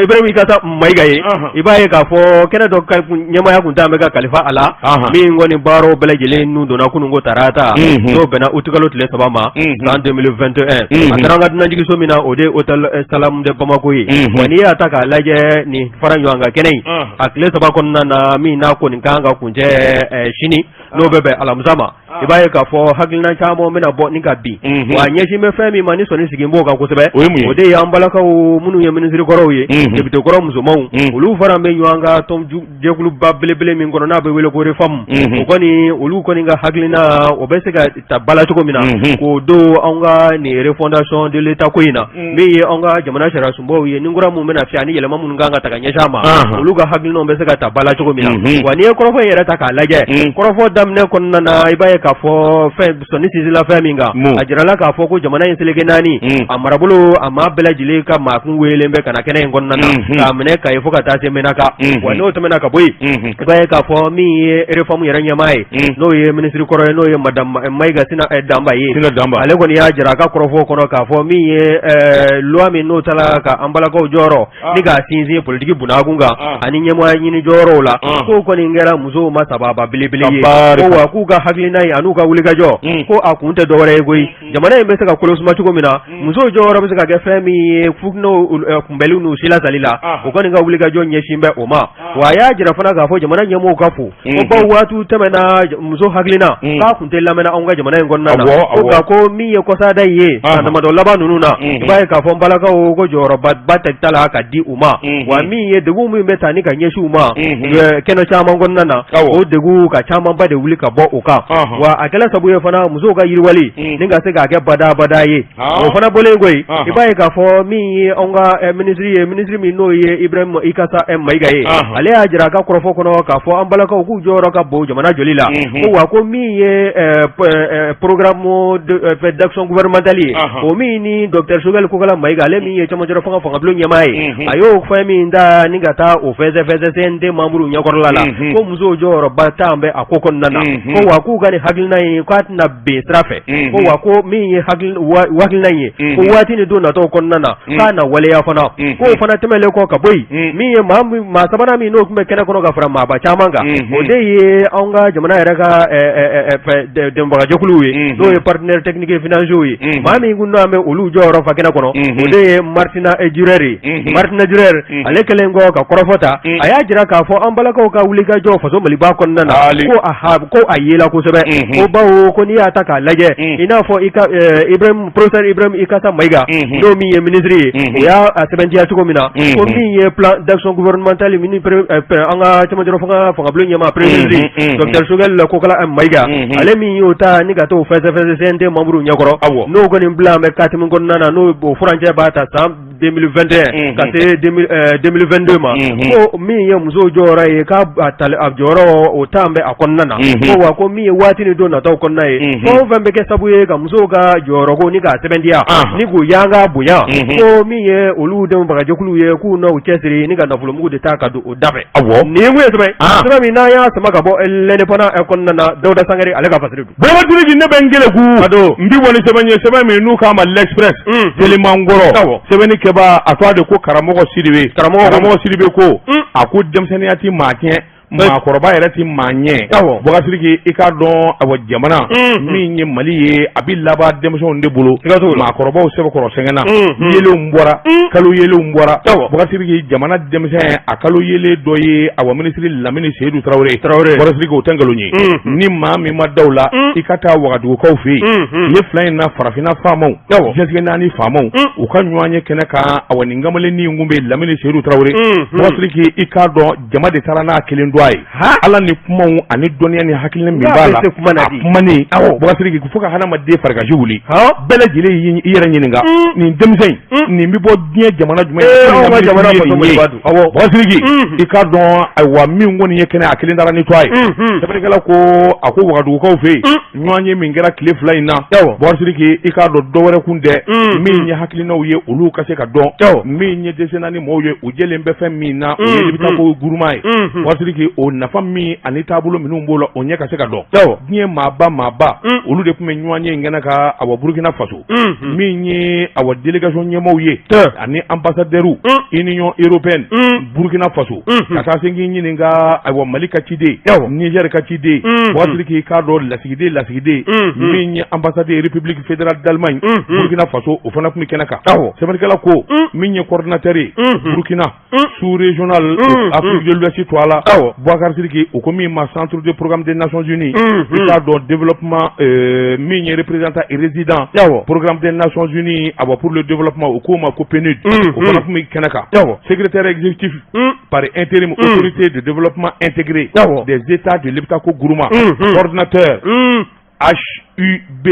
Ibrahim Ikasa Mayiga ye, i b'a ye k'a fɔ kɛnɛ dɔ ka ɲɛmaaya kun t'an bɛ ka kalifa a la, min kɔni baaraw bɛɛ lajɛlen nun donna kunun ko tarata, n'o bɛnna utikalo tile 3 ma san 2021. A taara an ka dunanjiginso min na, o de ye hôtel Salam de Bamako ye. Wa n'i y'a ta k'a lajɛ, nin fara ɲɔgɔn kan kɛnɛ in, a tile 3 kɔnɔna na, min n'a kɔni kan ka kuncɛ sini, n'o bɛ bɛn alamisa ma, i b'a ye k'a fɔ hakilina caman bɛna bɔ ni ka bin. Wa ɲɛsin bɛ fɛn min ma, ni sɔnni sigi b'o kan kosɛbɛ, o de ye an balakaw minnu ye minisiri kɔrɔw ye, député kɔrɔ musomanw, olu fana bɛ ɲɔgɔn kan tɔn jɛkuluba belebele min kɔnɔ, n'a bɛ wele ko REFAM. O kɔni, olu kɔni ka hakilina, o bɛ se ka ta bala cogo min na k'o don an ka nin refondation de l'État ko in na, min ye an ka jamana sariya sunbaw ye, ni kura mun bɛna fiyɛ ani yɛlɛma minnu kan ka ta ka ɲɛsin a ma, olu ka hakilinaw bɛ se ka ta bala cogo min na. Wa n'i ye kɔrɔfɔ in yɛrɛ ta k'a lajɛ, kɔrɔfɔ daminɛ kɔnɔna na, i b'a ye k'a fɔ fɛn sɔnni sinsinla fɛn min kan, a jirala k'a fɔ ko jamana in seleke naani a marabolo, a maa bɛɛ lajɛlen ka maa kun weelen bɛ ka na kɛnɛ in kɔnɔna na, k'a minɛ Kayi fo ka taa se Menaka. Wa n'o tɛmɛna ka bɔ yen, i b'a ye k'a fɔ min ye REFAM yɛrɛ ɲɛmaa ye, n'o ye minisiri kɔrɔ ye, n'o ye madame Mayiga Sina Danba ye, ale kɔni y'a jira a ka kɔrɔfɔ kɔnɔ k'a fɔ min ye loi min n'o taara ka an balakaw jɔyɔrɔ ni k'a sinsin politiki bunakun kan ani ɲɛmɔgɔya ɲini jɔyɔrɔw la, k'o kɔni kɛra musow ma sababa belebele ye. Ko wa k'u ka hakilina ye an'u ka wulikajɔ, ko a kun tɛ dɔwɛrɛ ye koyi, jamana in bɛ se ka kolosuma cogo min na, musow jɔyɔrɔ bɛ se ka kɛ fɛn min ye futinɛw kunbɛnli n'u silasali la, o kɔni ka wulikajɔ ɲɛsin bɛ o ma. Wa a y'a jira fana k'a fɔ jamana ɲɛmɔgɔw ka fo ko bawo waati tɛmɛna, muso hakilina k'a kun tɛ lamɛnna anw ka jamana in kɔnɔna na. Ko nka ko min ye kɔsada in ye san damadɔ laban ninnu na, i b'a ye k'a fɔ n balakaw ko jɔyɔrɔba ba tɛ ta la ka di u ma. Wa min ye degun min bɛ taa ni ka ɲɛsin u ma kɛnɛ caman kɔnɔna na, o degun ka camanba de wuli ka bɔ o kan. Wa a kɛla sabu ye fana musow ka yiriwali ni ka se k'a kɛ badabada ye. O fana bɔlen kɔ yen, i b'a ye k'a fɔ min ye anw ka minisiri ye, minisiri min n'o ye Ibrahim Ikasa Mayiga ye, ale y'a jira a ka kɔrɔfɔ kɔnɔ k'a fɔ an balakaw k'u jɔyɔrɔ ka bon jamana jɔli la. Ko wa ko min ye programme d'action gouvernementale ye, o min ni docteur Choguel Kokala Mayiga, ale min ye cɛmancɛ fanga fangabulon ɲɛmaa ye, a y'o fɛn min ta ni ka taa o fɛsɛfɛsɛ CNT membre ɲɛkɔrɔla la, ko musow jɔyɔrɔba tan bɛ a ko kɔnɔna na. Ko wa k'u ka nin hakilina in, k'a tɛna bin sira fɛ. Ko wa ko min ye hakilina in ye, ko waati ni don nataw kɔnɔna na, k'a na waleya fana. K'o fana tɛmɛnen kɔ ka bɔ yen, min ye maa sabanan min n'o tun bɛ kɛnɛ kɔnɔ ka fara maaba caman kan, o de ye anw ka jamana yɛrɛ ka dɛmɛbagajɛkuluw ye, n'o ye partenaires techniques et financiers ye. Maa min kun n'an bɛ olu jɔyɔrɔ fa kɛnɛ kɔnɔ, o de ye Martina Durer ye. Martina Durer, ale kɛlen kɔ ka kɔrɔfɔ ta, a y'a jira k'a fɔ an balakaw ka wulikajɔ faso Maliba kɔnɔna na, ko a yela kosɛbɛ. Ko bawo ko n'i y'a ta k'a lajɛ, i n'a fɔ i ka Ibrahim, professeur Ibrahim Ikasa Mayiga, n'o min ye minisiri ye, o y'a sɛbɛntiya cogo min na, ko min ye plan d'action gouvernementale min an ka cɛmancɛ fanga fangabulon ɲɛmaa, premier ministre docteur Choguel Kokala Mayiga, ale min y'o ta ni ka t'o fɛsɛfɛsɛ CNT membre ɲɛkɔrɔ, n'o kɔni bila bɛ kati min kɔnɔna na, n'o furancɛ b'a ta san 2021 ka se 2022 ma, ko min ye musow jɔyɔrɔ ye, k'a jɔyɔrɔ o tan bɛ a kɔnɔna na. Ko wa ko min ye waati ni don nataw kɔnɔna ye, fɛn o fɛn bɛ kɛ sabu ye ka musow ka jɔyɔrɔ ko ni k'a sɛbɛntiya ni k'u yanga bonya, ko min ye olu dɛmɛbagajɛkuluw ye, k'u n'u cɛsiri ni ka nafolomugu de ta ka don o da fɛ. Nin ye sɛbɛn sɛbɛn min n'an y'a sama ka bɔ L'Indépendant kɔnɔna na, Dawuda Sangare ale ka fasiri don. Bɔrɔtiriji, ne bɛ n keleku n bi bɔ ni sɛbɛn ye, sɛbɛn min n'u k'a ma L'Express telimankɔrɔ. Sɛbɛnni kɛbaa, a tɔgɔ de ko Karamɔgɔ Sidibe. Karamɔgɔ Sidibe ko a ko denmisɛnninya ti maa tiɲɛ. Maakɔrɔba yɛrɛ tɛ maa ɲɛ. Bubakari Sidiki, i k'a dɔn, awa, jamana min ye Mali ye, a bɛ laban denmisɛnw de bolo. Maakɔrɔbaw sɛbɛkɔrɔ sɛgɛnna, yelenw bɔra, kalo yelenw bɔra. Bubakari Sidiki, jamana denmisɛn, a kalo yelen dɔ ye, awa, minisiri Lamini Seyidu Tarawele. Bubakari Sidiki, o tɛ nkalon ye. Ni maa min ma da o la, i ka taa Wagadugukaw fɛ yen. Tile 2 in na, farafinna faamaw, diɲɛseleke naani faamaw, u ka ɲɔgɔn ye kɛnɛ kan. Awa, nin kamalennin kun bɛ Lamini Seyidu Tarawele. Bubakari Sidiki, i k'a dɔn, jama de taara n'a kelen dɔn a ye. Ala ni kumaw ani dɔnniya ni hakilina min b'a la, a kumanen, Bubakari Sidiki, fo ka hadamaden farikasi wuli. Bɛɛ lajɛlen y'i yɛrɛ ɲininka, nin denmisɛn in, nin bɛ bɔ diɲɛ jamana jumɛn? Bubakari Sidiki, i k'a dɔn, ayiwa, min kɔni ye kɛnɛ, a kelen taara ni to a ye. Sɛbɛnnikɛla ko, a ko Wagadugukaw fɛ yen, ɲɔgɔn ye min kɛra tile 2 in na, Bubakari Sidiki, i k'a dɔn, dɔwɛrɛ kun tɛ, min ye hakilinaw ye, olu ka se ka dɔn. Min ye dɛsɛ naani mɔgɔw ye, u jɛlen bɛ fɛn min na, o ye Liptako Gourma ye. Bubakari Sidiki, o nafa min ani taabolo minnu b'o la, o ɲɛ ka se ka dɔn. Diɲɛ maaba maaba, olu de tun bɛ ɲɔgɔn ye in kɛnɛ kan. Awa, Burukina Faso, min ye, awa, délégation ɲɛmaaw ye ani ambassadeur, Union européenne, Burukina Faso, ka taa se k'i ɲininka, ayiwa, Mali ka ciden, Niger ka ciden, Bubakari Sidiki, k'a dɔn, lasigiden lasigiden min ye ambassade République fédérale d'Allemagne Burukina Faso, o fana tun bɛ kɛnɛ kan. Sɛbɛnnikɛla ko, min ye coordinateur ye Burukina sous régional Afrique de l'Ouest to a la, Bubakari Sidiki, o ko min ma centre de programme des Nations Unies, i k'a dɔn, développement, min ye représentant résident programme des Nations Unies, awa, pour le développement, o k'o ma ko PNUD, o fana tun bɛ kɛnɛ kan. Secrétaire exécutif par intérim, autorité de développement intégré des États de Liptako Gourma, coordinateur HUB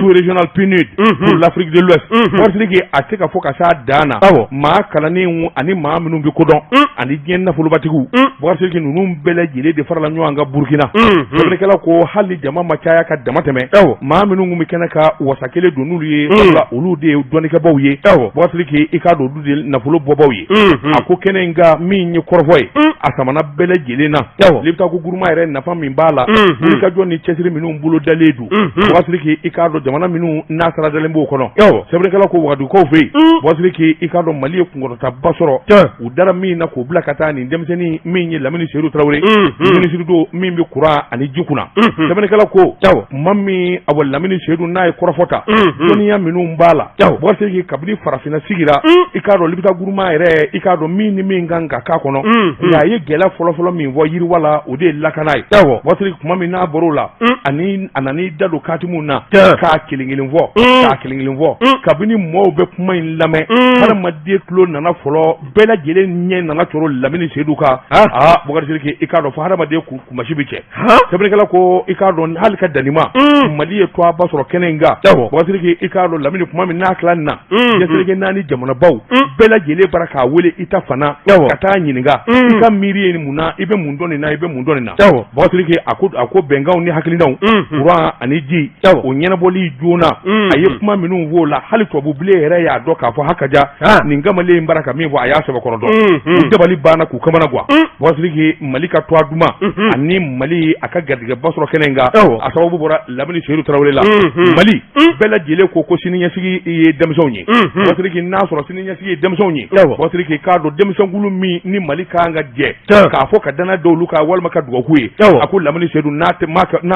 sous-régional PNUD pour l'Afrique de l'Ouest. Bubakari Sidiki, a tɛ ka fɔ ka s'a dan na. Maa kalannenw ani maa minnu bɛ kodɔn ani diɲɛ nafolobatigiw, Bubakari Sidiki, ninnu bɛɛ lajɛlen de farala ɲɔgɔn kan Burukina. Sɛbɛnnikɛla ko, hali jama ma caya ka dama tɛmɛ, maa minnu tun bɛ kɛnɛ ka wasa kelen don n'olu ye, sabula olu de ye dɔnnikɛbaw ye. Bubakari Sidiki, i k'a dɔn, olu de ye nafolo bɔbaw ye. A ko kɛnɛ in kan, min ye kɔrɔfɔ ye, a samana bɛɛ lajɛlen na. Liptako Gourma yɛrɛ, nafa min b'a la, wulikajɔ ni cɛsiri minnu bolo dalen don, Bubakari Sidiki, i k'a dɔn, jamana minnu n'a sara dalen b'o kɔnɔ. Sɛbɛnnikɛla ko, Wagadugukaw fɛ yen, Bubakari Sidiki, i k'a dɔn, Mali ye kunkɔrɔtaba sɔrɔ u dara min na k'o bila ka taa nin denmisɛnnin min ye Lamini Seyidu Tarawele, minisiri don min bɛ kuran ani ji kunna. Sɛbɛnnikɛla ko, tuma min, awa, Lamini Seyidu n'a ye kɔrɔfɔ ta, dɔnniya minnu b'a la, Bubakari Sidiki, kabini farafinna sigira, i k'a dɔn, Liptako Gourma yɛrɛ, i k'a dɔn, min ni min kan ka k'a kɔnɔ, nka a ye gɛlɛya fɔlɔfɔlɔ min fɔ yiriwa la, o de ye lakana ye. Bubakari Sidiki, tuma min n'a bɔr'o la, ani a nan'i da don katimu na k'a kelen kelen fɔ, k'a kelen kelen fɔ, kabini mɔɔw bɛ kuma in lamɛn, hadamaden tulo nana fɔlɔ, bɛɛ lajɛlen ɲɛ nana cɔrɔ Lamini Seyidu kan. Aa, Bubakari Sidiki, i k'a dɔn, fo hadamaden kunmasi bɛ cɛ. Sɛbɛnnikɛla ko, i k'a dɔn, hali ka danima Mali ye tɔgɔba sɔrɔ kɛnɛ in kan. Bubakari Sidiki, i k'a dɔn, Lamini, tuma min n'a tila nin na, diɲɛ seleke naani jamanabaw bɛɛ lajɛlen bara k'a wele i ta fana ka taa ɲininka, i ka miiri ye mun na, i bɛ mun dɔn nin na, i bɛ mun dɔn nin na. Bubakari Sidiki, a ko bɛnkanw ni hakilinaw, kuran ani ji, o ɲɛnabɔli joona, a ye kuma minnu fɔ o la, hali tubabubilen yɛrɛ y'a dɔn k'a fɔ hakaja nin kamalen in bara ka min fɔ, a y'a sɛbɛkɔrɔ dɔn. U dabali banna k'u kamana gan. Bubakari Sidiki, Mali ka tɔgɔ duman ani Mali a ka garijɛgɛba sɔrɔ kɛnɛ in kan, a sababu bɔra Lamini Seyidu Tarawele la. Mali bɛɛ lajɛlen ko siniɲɛsigi ye denmisɛnw ye. Bubakari Sidiki, n'a sɔrɔ siniɲɛsigi ye denmisɛnw ye, Bubakari Sidiki, k'a dɔn, denmisɛnkulu min ni Mali ka kan ka jɛ k'a fɔ ka danaya da olu kan walima ka dugawu k'u ye, a ko Lamini Seyidu, n'a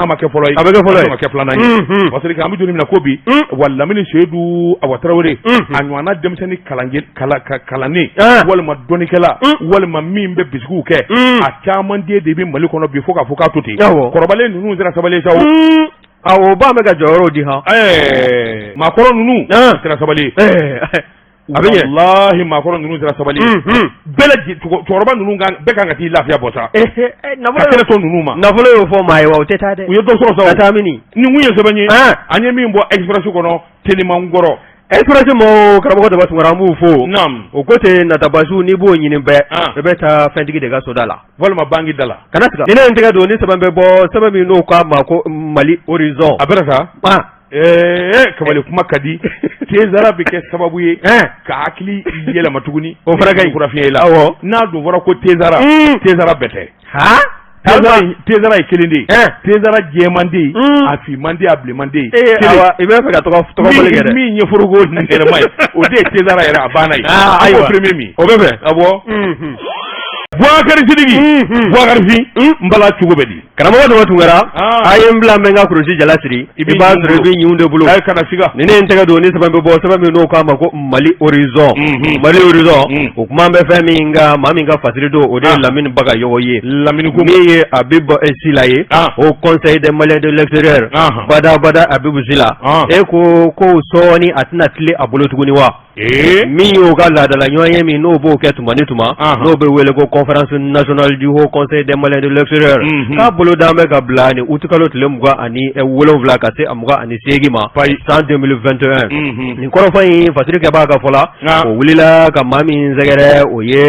ma kɛ fɔlɔ ye, a bɛ kɛ fɔlɔ ye, a ma kɛ filanan ye. Bubakari Sidiki, an bɛ don min na ko bi, wa Lamini Seyidu, awa, Tarawele, a ɲɔgɔnna denmisɛnnin kalannen walima dɔnnikɛla walima min bɛ bisigiw kɛ, a caman den de bɛ Mali kɔnɔ bi, fo k'a fɔ k'a to ten. Kɔrɔbalen ninnu sera sabali sa o. Awɔ, ba bɛ ka jɔyɔrɔw di han. Maakɔrɔ ninnu sera sabali. A bɛ ɲɛ. Walahi, maakɔrɔ ninnu sera sabali. Bɛɛ lajɛ cɛkɔrɔba ninnu kan, bɛɛ kan ka t'i lafiya bɔ sa. Ka kɛnɛ to ninnu ma. Nafolo y'o fɔ maa ye wa, o tɛ taa dɛ. U ye dɔ sɔrɔ sa o. Ka taa mini? Nin kun ye sɛbɛn ye. An ye min bɔ Express kɔnɔ, teliman kɔrɔ. Express mɔgɔw, karamɔgɔ Daba Tunkara, an b'u fo. O ko ten, natabasiw, n'i b'o ɲini bɛɛ, i bɛ taa fɛntigi de ka soda la. Walima banki da la. Kana siga. Ni ne ye n tɛgɛ don ni sɛbɛn bɛ bɔ, sɛbɛn min n'o k'a ma ko Mali Horizon. A bɛna sa. Ee, kamalen, kuma ka di. Tezara bɛ kɛ sababu ye ka hakili yɛlɛma tuguni. O fana ka ɲi. Kura fiɲɛ la. N'a dun fɔra ko tezara, tezara bɛɛ tɛ. Tezara ye kelen de ye. Tezara jɛman de ye, a finman de, a bilenman de ye. Awa, i b'a fɛ ka tɔgɔ tɔgɔ kɛ dɛ. Min ye foroko nɛrɛma ye, o de ye tezara yɛrɛ, a banna ye. Ayiwa, premier min. O bɛ bɛn. Awɔ. Bubakari Sidiki Bubakari Fin n bala cogo bɛ di karamɔgɔ Daba Tunkara a ye n bila n bɛ n ka kurusi jala siri i b'a sɔrɔ i bɛ ɲin de bolo ayi kana siga ni ne ye n tɛgɛ don ni sɛbɛn bɛ bɔ sɛbɛn min n'o k'a ma ko Mali Horizon Mali Horizon o kuma bɛ fɛn min kan maa min ka fasiri don o de ye Lamini Bagayogo ye Lamini ko min ye Abibu Sila ye Haut Conseil des Maliens de l'extérieur bada bada Abibu Sila e ko ko sɔɔni a tɛna tile a bolo tuguni wa min y'o ka laadala ɲɔgɔnye min n'o b'o kɛ tuma ni tuma n'o bɛ wele ko conférence nationale du haut conseil des maliens de l'extérieur k'a boloda bɛ ka bila ni utikalo tile 27 ka se a 28 ma san 2021 nin kɔrɔfɔ in fasiri kɛbaa ka fɔ la o wulila ka maa min sɛgɛrɛ o ye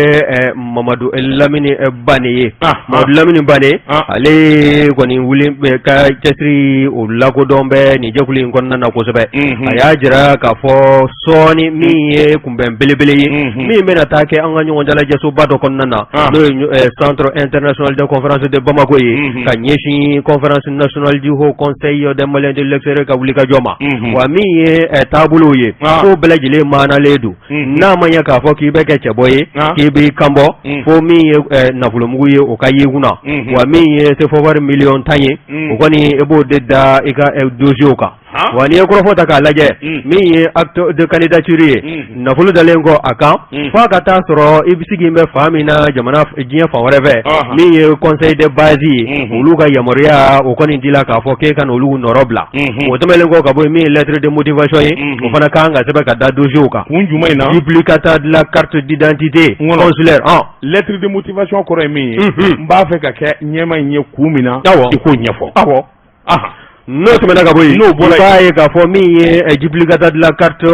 Mamadu Lamini Bane ye Mamadu Lamini Bane ale kɔni wuli ka cɛsiri o lakodɔn bɛ nin jɛkulu in kɔnɔna na kosɛbɛ a y'a jira k'a fɔ sɔɔni min ye kunbɛn belebele ye min bɛna taa kɛ an ka ɲɔgɔn dalajɛsoba dɔ kɔnɔna na n'o ye centre international de conférence de Bamako ye ka ɲɛsin conférence nationale du haut conseil des maliens de l'extérieur ka wulikajɔ ma wa min ye taabolow ye k'o bɛɛ lajɛlen maanalen don n'a ma ɲɛ k'a fɔ k'i bɛ kɛ cɛbɔ ye k'i b'i kanbɔ fo min ye nafolomugu ye o ka y'i kunna wa min ye sefa wari miliyɔn 10 ye o kɔni i b'o de da i ka dossier kan wa n'i ye kɔrɔfɔ ta k'a lajɛ min ye acte de candidature ye nafolo dalen kɔ a kan f'a ka taa sɔrɔ i bɛ sigi bɛ fan min na jamana diɲɛ fan wɛrɛ fɛ min ye conseil de base ye olu ka yamaruya o kɔni dila k'a fɔ k'e ka n'olu nɔrɔ bila o tɛmɛnen kɔ ka bɔ min ye lettre de motivation ye o fana ka kan ka sɛbɛn ka da dossier kan kun jumɛn in na duplicata de la carte d'identité consulaire lettre de motivation kɔrɔ ye min ye n b'a fɛ ka kɛ ɲɛmaa in ye kun min na i k'o ɲɛfɔ awɔ n'o tɛmɛna ka bɔ yen n'o bɔra i b'a ye k'a fɔ min ye duplicata de la carte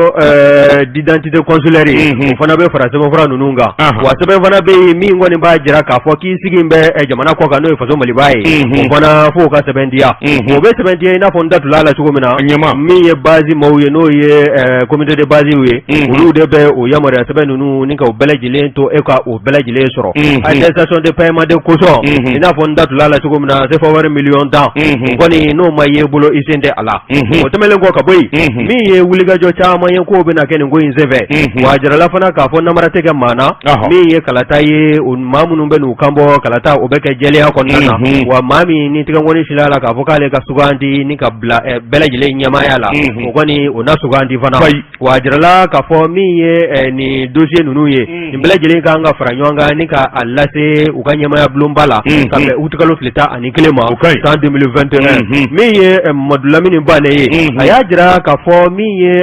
d'identité consulaire ye o fana bɛ fara sɛbɛnfura ninnu kan wa sɛbɛn fana bɛ yen min kɔni b'a jira k'a fɔ k'i sigi bɛ jamana kɔ kan n'o ye faso Maliba ye o fana f'o ka sɛbɛntiya o bɛ sɛbɛntiya i n'a fɔ n da tula la cogo min na ɲɛma min ye base maaw ye n'o ye comité de base ye olu de bɛ o yamaruya sɛbɛn ninnu ni ka o bɛɛ lajɛlen to e ka o bɛɛ lajɛlen sɔrɔ attestation de paiement de caution i n'a fɔ n da tula la cogo min na sefa wari miliyɔn 10 o kɔni n'o ma ye bolo i sen tɛ a la o tɛmɛnen kɔ ka bɔ yen min ye wulikajɔ caman ye k'o bɛna kɛ nin ko in senfɛ wa a jirala fana k'a fɔ namara tɛ kɛ maa na min ye kalata ye maa minnu bɛ n'u kanbɔ kalata o bɛ kɛ jɛlenya kɔnɔna na wa maa min ni tigɛnkɔni sila la k'a fɔ k'ale ka sugandi ni ka bila bɛɛ lajɛlen ɲɛmaaya la o kɔni o na sugandi fana wa a jirala k'a fɔ min ye nin dossier ninnu ye nin bɛɛ lajɛlen ka kan ka fara ɲɔgɔn kan ni ka a lase u ka ɲɛmaaya bulonba la ka bɛn utikalo tile 11 ma san 2021 min ye Mamadu Lamini Bane ye a y'a jira k'a fɔ min ye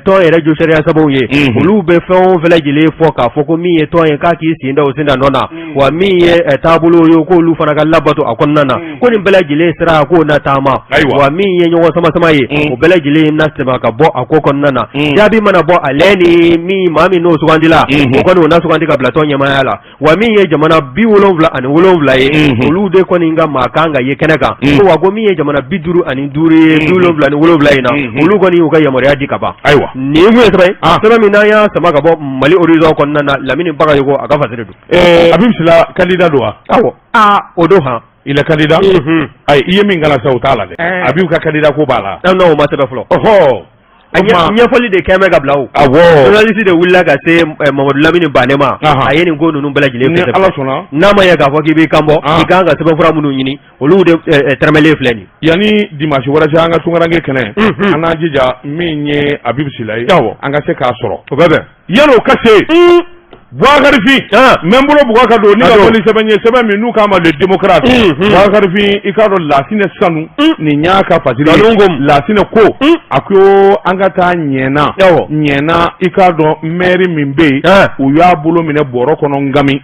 tɔn yɛrɛ josariya sɛbɛnw ye olu bɛ fɛn o fɛn lajɛlen fɔ k'a fɔ ko min ye tɔn ye k'a k'i sen da o sen da nɔ na wa min ye taabolo ye k'olu fana ka labato a kɔnɔna na ko nin bɛɛ lajɛlen sira k'o na taama wa min ye ɲɔgɔn sama sama ye o bɛɛ lajɛlen na sɛmɛ ka bɔ a ko kɔnɔna na jaabi mana bɔ ale ni min maa min n'o sugandila o kɔni o na sugandi ka bila tɔn ɲɛmaaya la wa min ye jamana 77 ye olu de kɔni ka maa kan ka ye kɛnɛ kan ko wa ko min ye jamana 55 ye 77 in na olu kɔni y'u ka yamaruya di ka ban ayiwa nin ye sɛbɛn ye sɛbɛn min n'an y'a sama ka bɔ Mali Horizon kɔnɔna na Lamini Bagayogo a ka fasiri don Habib Sila candidat don wa awɔ aa o don han il est candidat ayi i ye min kalan sisan o t'a la dɛ Habib ka candidat ko b'a la non o ma sɛbɛn fɔlɔ ɔhɔ a ɲɛfɔli de kɛn bɛ ka bila o awɔ journaliste de wulila ka se Mamadu Lamini Bane ma a ye nin ko ninnu bɛɛ lajɛlen ni Ala sɔnna n'a ma ɲɛ k'a fɔ k'i b'i kan bɔ i kan ka sɛbɛnfura minnu ɲini olu de tɛrɛmɛlen filɛ nin yanni dimanche wɛrɛ cɛ an ka tunkaranke kɛnɛ an n'an jija min ye Habib Sila ye an ka se k'a sɔrɔ o bɛ bɛn yan'o ka se Bubakari Fin n bɛ n bolo bugɔ ka don ni ka bɔ ni sɛbɛn ye sɛbɛn min n'u k'a ma le démocrate Bubakari Fin i k'a dɔn Lasinɛ Sanu nin y'a ka fasiri ye Lasinɛ ko a ko an ka taa ɲɛna ɲɛna i k'a dɔn maire min bɛ yen u y'a bolo minɛ bɔrɔ kɔnɔ ngami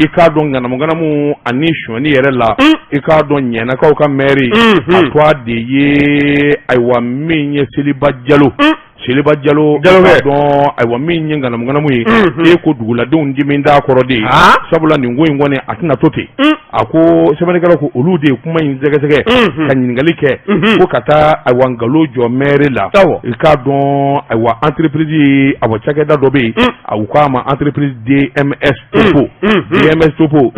i k'a dɔn ŋanamuŋanamu ani sonyɛni yɛrɛ la i k'a dɔn ɲɛnakaw ka maire a tɔgɔ de ye ayiwa min ye Seliba Jalo Seliba Jalo dɔn ayiwa min ye ŋanamuŋanamu ye e ko duguladenw dimi d'a kɔrɔ de ye sabula nin ko in kɔni a tɛna to ten a ko sɛbɛnnikɛlaw ko olu de ye kuma in sɛgɛsɛgɛ ka ɲininkali kɛ ko ka taa ayiwa nkalon jɔ maire la i k'a dɔn ayiwa entreprise awa cakɛda dɔ bɛ yen a u k'a ma entreprise DMS Topo DMS Topo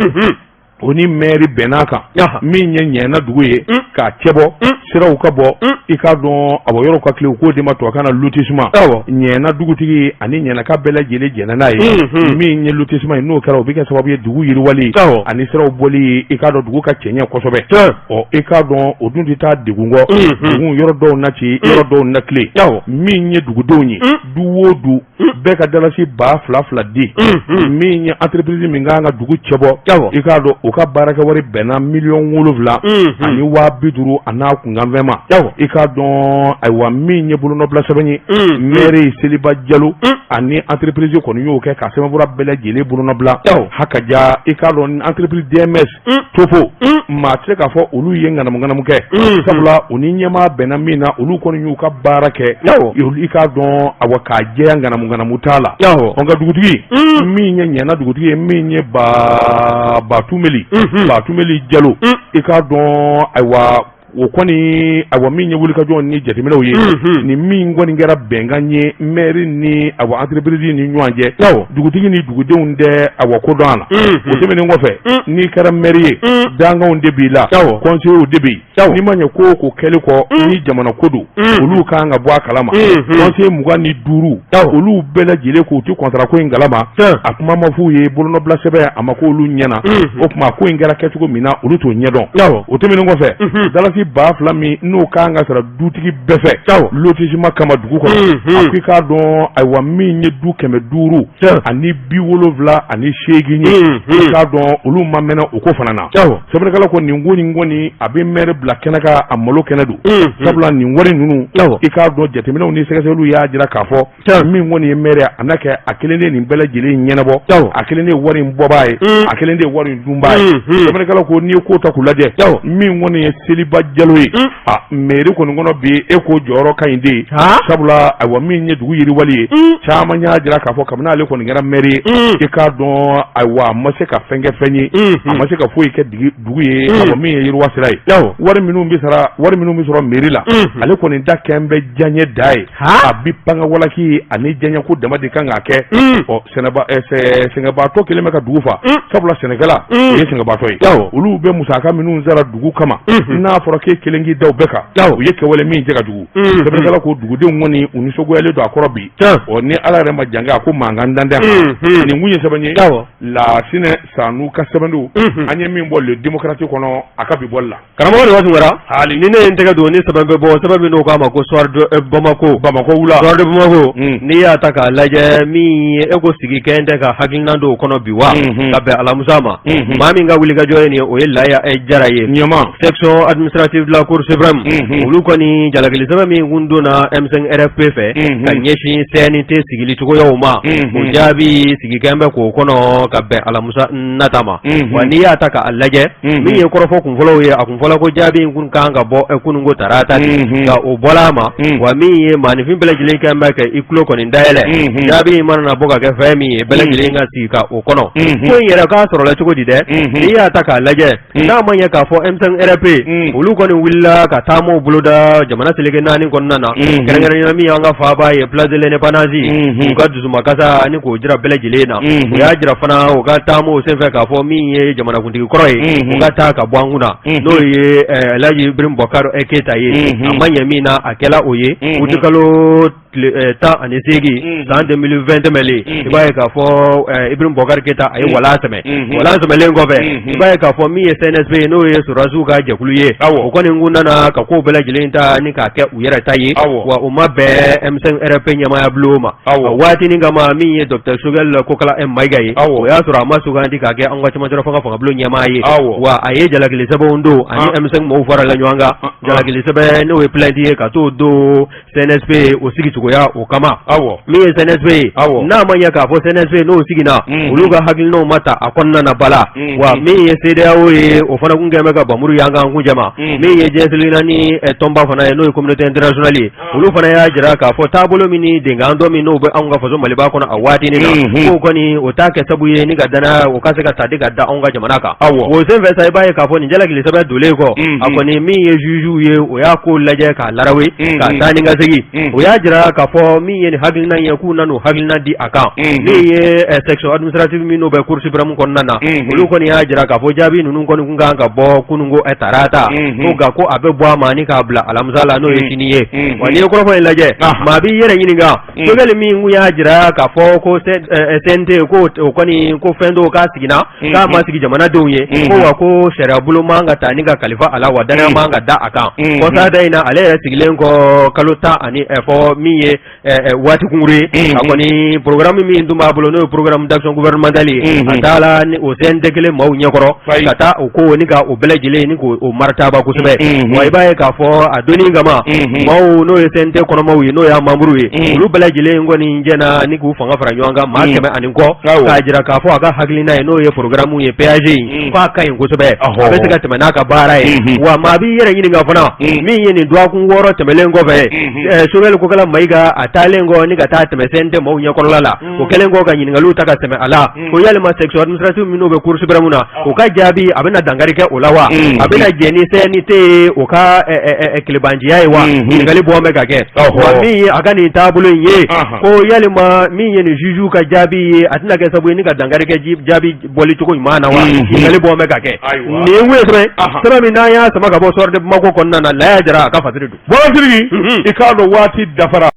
o ni maire bɛnna kan min ye ɲɛna dugu ye k'a cɛbɔ. Siraw ka bɔ, i k'a dɔn, a bɔ yɔrɔ ka tilen, u k'o de ma tubabukan na lotissement. Ɲɛna dugutigi ani ɲɛnaka bɛɛ lajɛlen jɛnna n'a ye. Min ye lotissement ye, n'o kɛra, o bɛ kɛ sababu ye dugu yiriwali ani siraw bɔli, i k'a dɔn, dugu ka cɛɲɛ kosɛbɛ. Ɔ, i k'a dɔn, o dun tɛ taa degun kɔ. Dugu yɔrɔ dɔw na ci, yɔrɔ dɔw na tilen. Min ye dugudenw ye, du o du, bɛɛ ka dalasi 2000 2000 di. Min ye entreprise min kan ka dugu cɛbɔ, i k'a dɔn, o ka baarakɛ wari bɛnna 7 miliyɔn ani 50 000 a n'a kunkanfɛn ma. I k'a dɔn, ayiwa, min ye bolonɔbila sɛbɛn ye, maire Seliba Jalo ani entreprise kɔni y'o kɛ ka sɛbɛnfura bɛɛ lajɛlen bolonɔbila. Haka ja, i k'a dɔn, entreprise DMS Topo, maa tɛ se k'a fɔ olu ye ŋanamu ŋanamu kɛ, sabula u ni ɲɛmaa bɛnna min na, olu kɔni y'u ka baara kɛ, i k'a dɔn, awa, k'a jɛya, ŋanamu ŋanamu t'a la. Nka dugutigi min ye ɲɛna dugutigi ye, min ye Batumeli Jalo, i k'a dɔn, ayiwa, o kɔni, ayiwa, min ye wulikajɔ ni jateminɛw ye, ni min kɔni kɛra bɛnkan ye maire ni, ayiwa, entreprise ni ɲɔgɔn cɛ, dugutigi ni dugudenw tɛ, ayiwa, ko dɔn a la. O tɛmɛnen kɔfɛ, n'i kɛra maire ye, dankanw de b'i la, conseillers de bɛ yen. N'i ma ɲɛ ko o ko kɛli kɔ, ni jamana ko don, olu kan ka bɔ a kalama. Conseiller 25, olu bɛɛ lajɛlen k'u tɛ contrat ko in kalama. A kuma ma f'u ye, bolonɔbila sɛbɛn a ma k'olu ɲɛna. O tuma ko in kɛra kɛcogo min na, olu t'o ɲɛdɔn. O tɛmɛnen kɔfɛ, dalasi 2000 min n'o kan ka sara dutigi bɛɛ fɛ lotissement kama dugu kɔnɔ, a ko i k'a dɔn, ayiwa, min ye du 578 ye, i k'a dɔn, olu ma mɛnɛ o ko fana na. Sɛbɛnnikɛla ko nin ko nin kɔni, a bɛ maire bila kɛnɛ kan, a malo kɛnɛ don, sabula nin wari ninnu, i k'a dɔn, jateminɛw ni sɛgɛsɛgɛliw y'a jira k'a fɔ min kɔni ye maire ye, a n'a kɛ a kelen de nin bɛɛ lajɛlen ɲɛnabɔ, a kelen de ye wari in bɔbaa ye, a kelen de ye wari in dunbaa ye. Sɛbɛnnikɛla ko n'i ye ko ta k'u lajɛ, min kɔni ye Seliba Jalo ye, a mairie kɔni kɔnɔ bi, e ko jɔyɔrɔ ka ɲi de, sabula, ayiwa, min ye dugu yiriwali ye, caman y'a jira k'a fɔ kabini ale kɔni kɛra maire ye, i k'a dɔn, ayiwa, a ma se ka fɛn kɛ fɛn ye, a ma se ka foyi kɛ dugu ye, ayiwa, min ye yiriwa sira ye. Wari minnu bɛ sara, wari minnu bɛ sɔrɔ mairie la, ale kɔni da kɛn bɛ diyaɲɛ da ye, a bi panga walaki ani diyaɲɛ ko dama de kan k'a kɛ. Ɔ, sɛgɛnbaatɔ kelen bɛ ka dugu fa, sabula sɛnɛkɛla o ye sɛgɛnbaatɔ ye. Olu bɛ musaka minnu sara dugu kama, n'a fɔra k'e kelen k'i da o bɛɛ kan, u ye kɛwale min cɛ ka jugu. Sɛbɛnnikɛla ko dugudenw kɔni, u nisɔngoyalen don a kɔrɔ bi. Ɔ, ni Ala yɛrɛ ma jan kɛ, a ko mankan dan tɛ. Nin kun ye sɛbɛn ye, Lasinɛ Sanu ka sɛbɛn don, an ye min bɔ Le Démocrate kɔnɔ a ka bi bɔli la. Karamɔgɔ de Tunkara, ni ne ye n tɛgɛ don ni sɛbɛn bɛ bɔ, sɛbɛn min n'o k'a ma ko Soir de Bamako. Bamakɔ wula. Soir de Bamako, n'i y'a ta k'a lajɛ, min ye e ko sigi kɛ tɛ ka hakilina don o kɔnɔ bi wa, ka bɛn alamusa ma, maa min ka wulikajɔ ye nin ye, o ye Laya Jara ye. Ɲama. Section administrative de la Cour suprême, olu kɔni jalakili sɛbɛn min kun donna M5 RFP fɛ ka ɲɛsin CNT sigili cogoyaw ma, o jaabi sigi kɛn bɛ k'o kɔnɔ ka bɛn alamusa nata ma. Wa n'i y'a ta k'a lajɛ, min ye kɔrɔfɔ kunfɔlɔw ye, a kunfɔlɔ ko jaabi in kun kan ka bɔ kununko tarata de, nka o bɔla a ma. Wa min ye maaninfin bɛɛ lajɛlen kɛn bɛ kɛ i tulo kɔni dayɛlɛ, jaabi in mana na bɔ ka kɛ fɛn min ye, bɛɛ lajɛlen ka sigi ka o kɔnɔ. Ko in yɛrɛ k'a sɔrɔla cogo di dɛ? N'i y'a ta k'a lajɛ, n'a ma ɲɛ k'a fɔ M5 RFP, olu kɔni wulila ka taamaw boloda jamana seleke naani kɔnɔna na, kɛrɛnkɛrɛnnenya min y'an ka faaba ye, Place de l'Indépendance, u ka dusumakasa ani k'o jira bɛɛ lajɛlen na. U y'a jira fana u ka taamaw senfɛ k'a fɔ min ye jamanakuntigi kɔrɔ ye, u ka taa ka bɔ an kunna, n'o ye Elhaji Ibrahim Boubacar Keita ye. A ma ɲɛ min na, a kɛla o ye utikalo 18 san 2020 tɛmɛlen. I b'a ye k'a fɔ Ibrahim Boubacar Keita a ye walan sɛmɛ. Walan sɛmɛlen kɔfɛ, i b'a ye k'a fɔ min ye CNSP ye, n'o ye sɔrɔdasiw ka jɛkulu ye, o kɔni kun nana ka kow bɛɛ lajɛlen ta ni k'a kɛ u yɛrɛ ta ye. Wa o ma bɛn M5 RFP ɲɛmaaya bulon ma waatinin kama. Min ye docteur Choguel Kokala Maïga ye, o y'a sɔrɔ a ma sugandi k'a kɛ an ka cɛmancɛ fanga fangabulon ɲɛmaa ye. Wa a ye jalakili sɛbɛnw don ani M5 mɔgɔw farala ɲɔgɔn kan, jalakili sɛbɛn n'o ye plainte ye, ka t'o don CNSP o sigi cogoya o kama. Min ye CNSP ye, n'a ma ɲɛ k'a fɔ CNSP n'o siginna, olu ka hakilinaw ma ta a kɔnɔna na bala. Wa min ye CEDEAO ye, o fana kun kɛn bɛ ka bamuru yankan kun jama. Min ye diɲɛ seleke naani tɔnba fana ye, n'o ye communauté internationale ye, olu fana y'a jira k'a fɔ taabolo min ni denkan dɔ min n'o bɛ anw ka faso Maliba kɔnɔ a waatinin na, k'o kɔni o t'a kɛ sabu ye ni ka danaya o ka se ka ta di ka da anw ka jamana kan. O senfɛ sa, i b'a ye k'a fɔ nin jalakili sɛbɛn donlen kɔ, a kɔni min ye jugew ye, o y'a ko lajɛ k'a larawe ka taa ni ka segin, o y'a jira k'a fɔ min ye nin hakilina ye k'u nan'u hakilina di a kan min ye section administrative minnu bɛ cour suprême kɔnɔna na olu kɔni y'a jira k'a fɔ jaabi ninnu kɔni tun kan ka bɔ kununko tarata ko nka ko a bɛ bɔ a ma ni k'a bila alamisa la n'o ye sini ye wa n'i ye kɔrɔfɔ in lajɛ maa b'i yɛrɛ ɲininka Choguel min kun y'a jira k'a fɔ ko CNT ko o kɔni ko fɛn dɔw k'a siginna k'a ma sigi jamanadenw ye ko wa ko sariya bolo man ka ta ni ka kalifa a la wa danaya man ka da a kan kɔsa in na ale yɛrɛ sigilen kɔ kalo 10 ani fɔ min ye waati kunkurun ye a kɔni programme min tun b'a bolo n'o ye programme d'action gouvernementale ye a taara ni o CNT kelen maaw ɲɛkɔrɔ ka taa o ko ni ka o bɛɛ lajɛlen ni k'o marataba kosɛbɛ wa i b'a ye k'a fɔ a donni kama maaw n'o ye CNT kɔnɔmaw ye n'o y'a membre ye olu bɛɛ lajɛlen kɔni jɛna ni k'u fanga fara ɲɔgɔn kan maa 100 ani kɔ k'a jira k'a fɔ a ka hakilina ye n'o ye programme ye PAG in k'a ka ɲi kosɛbɛ a bɛ se ka tɛmɛ n'a ka baara ye wa maa b'i yɛrɛ ɲininka fana min ye nin dɔgɔkun 6 tɛmɛlen kɔfɛ Choguel Kokala Mayiga a taalen kɔ ni ka taa tɛmɛ CNT maaw ɲɛkɔrɔla la o kɛlen kɔ ka ɲininkaliw ta ka tɛmɛ a la ko yalima section administrative minnu bɛ cour suprême na u ka jaabi a bɛna dankari kɛ o la wa a bɛna jɛn ni CNT ye o ka kelebanciya ye wa ɲininkali bɔ bɛ ka kɛ wa min ye a ka nin taabolo in ye ko yalima min ye nin juge ka jaabi ye a tɛna kɛ sababu ye ni ka dankari kɛ jaabi bɔli cogo ɲuman na wa ɲininkali bɔ bɛ ka kɛ nin ye sɛbɛn sɛbɛn min n'an y'a sama ka bɔ Soir de Bamako kɔnɔna na Laya Jara a ka fasiri don Bɔra Sidiki i k'a dɔn waati dafara.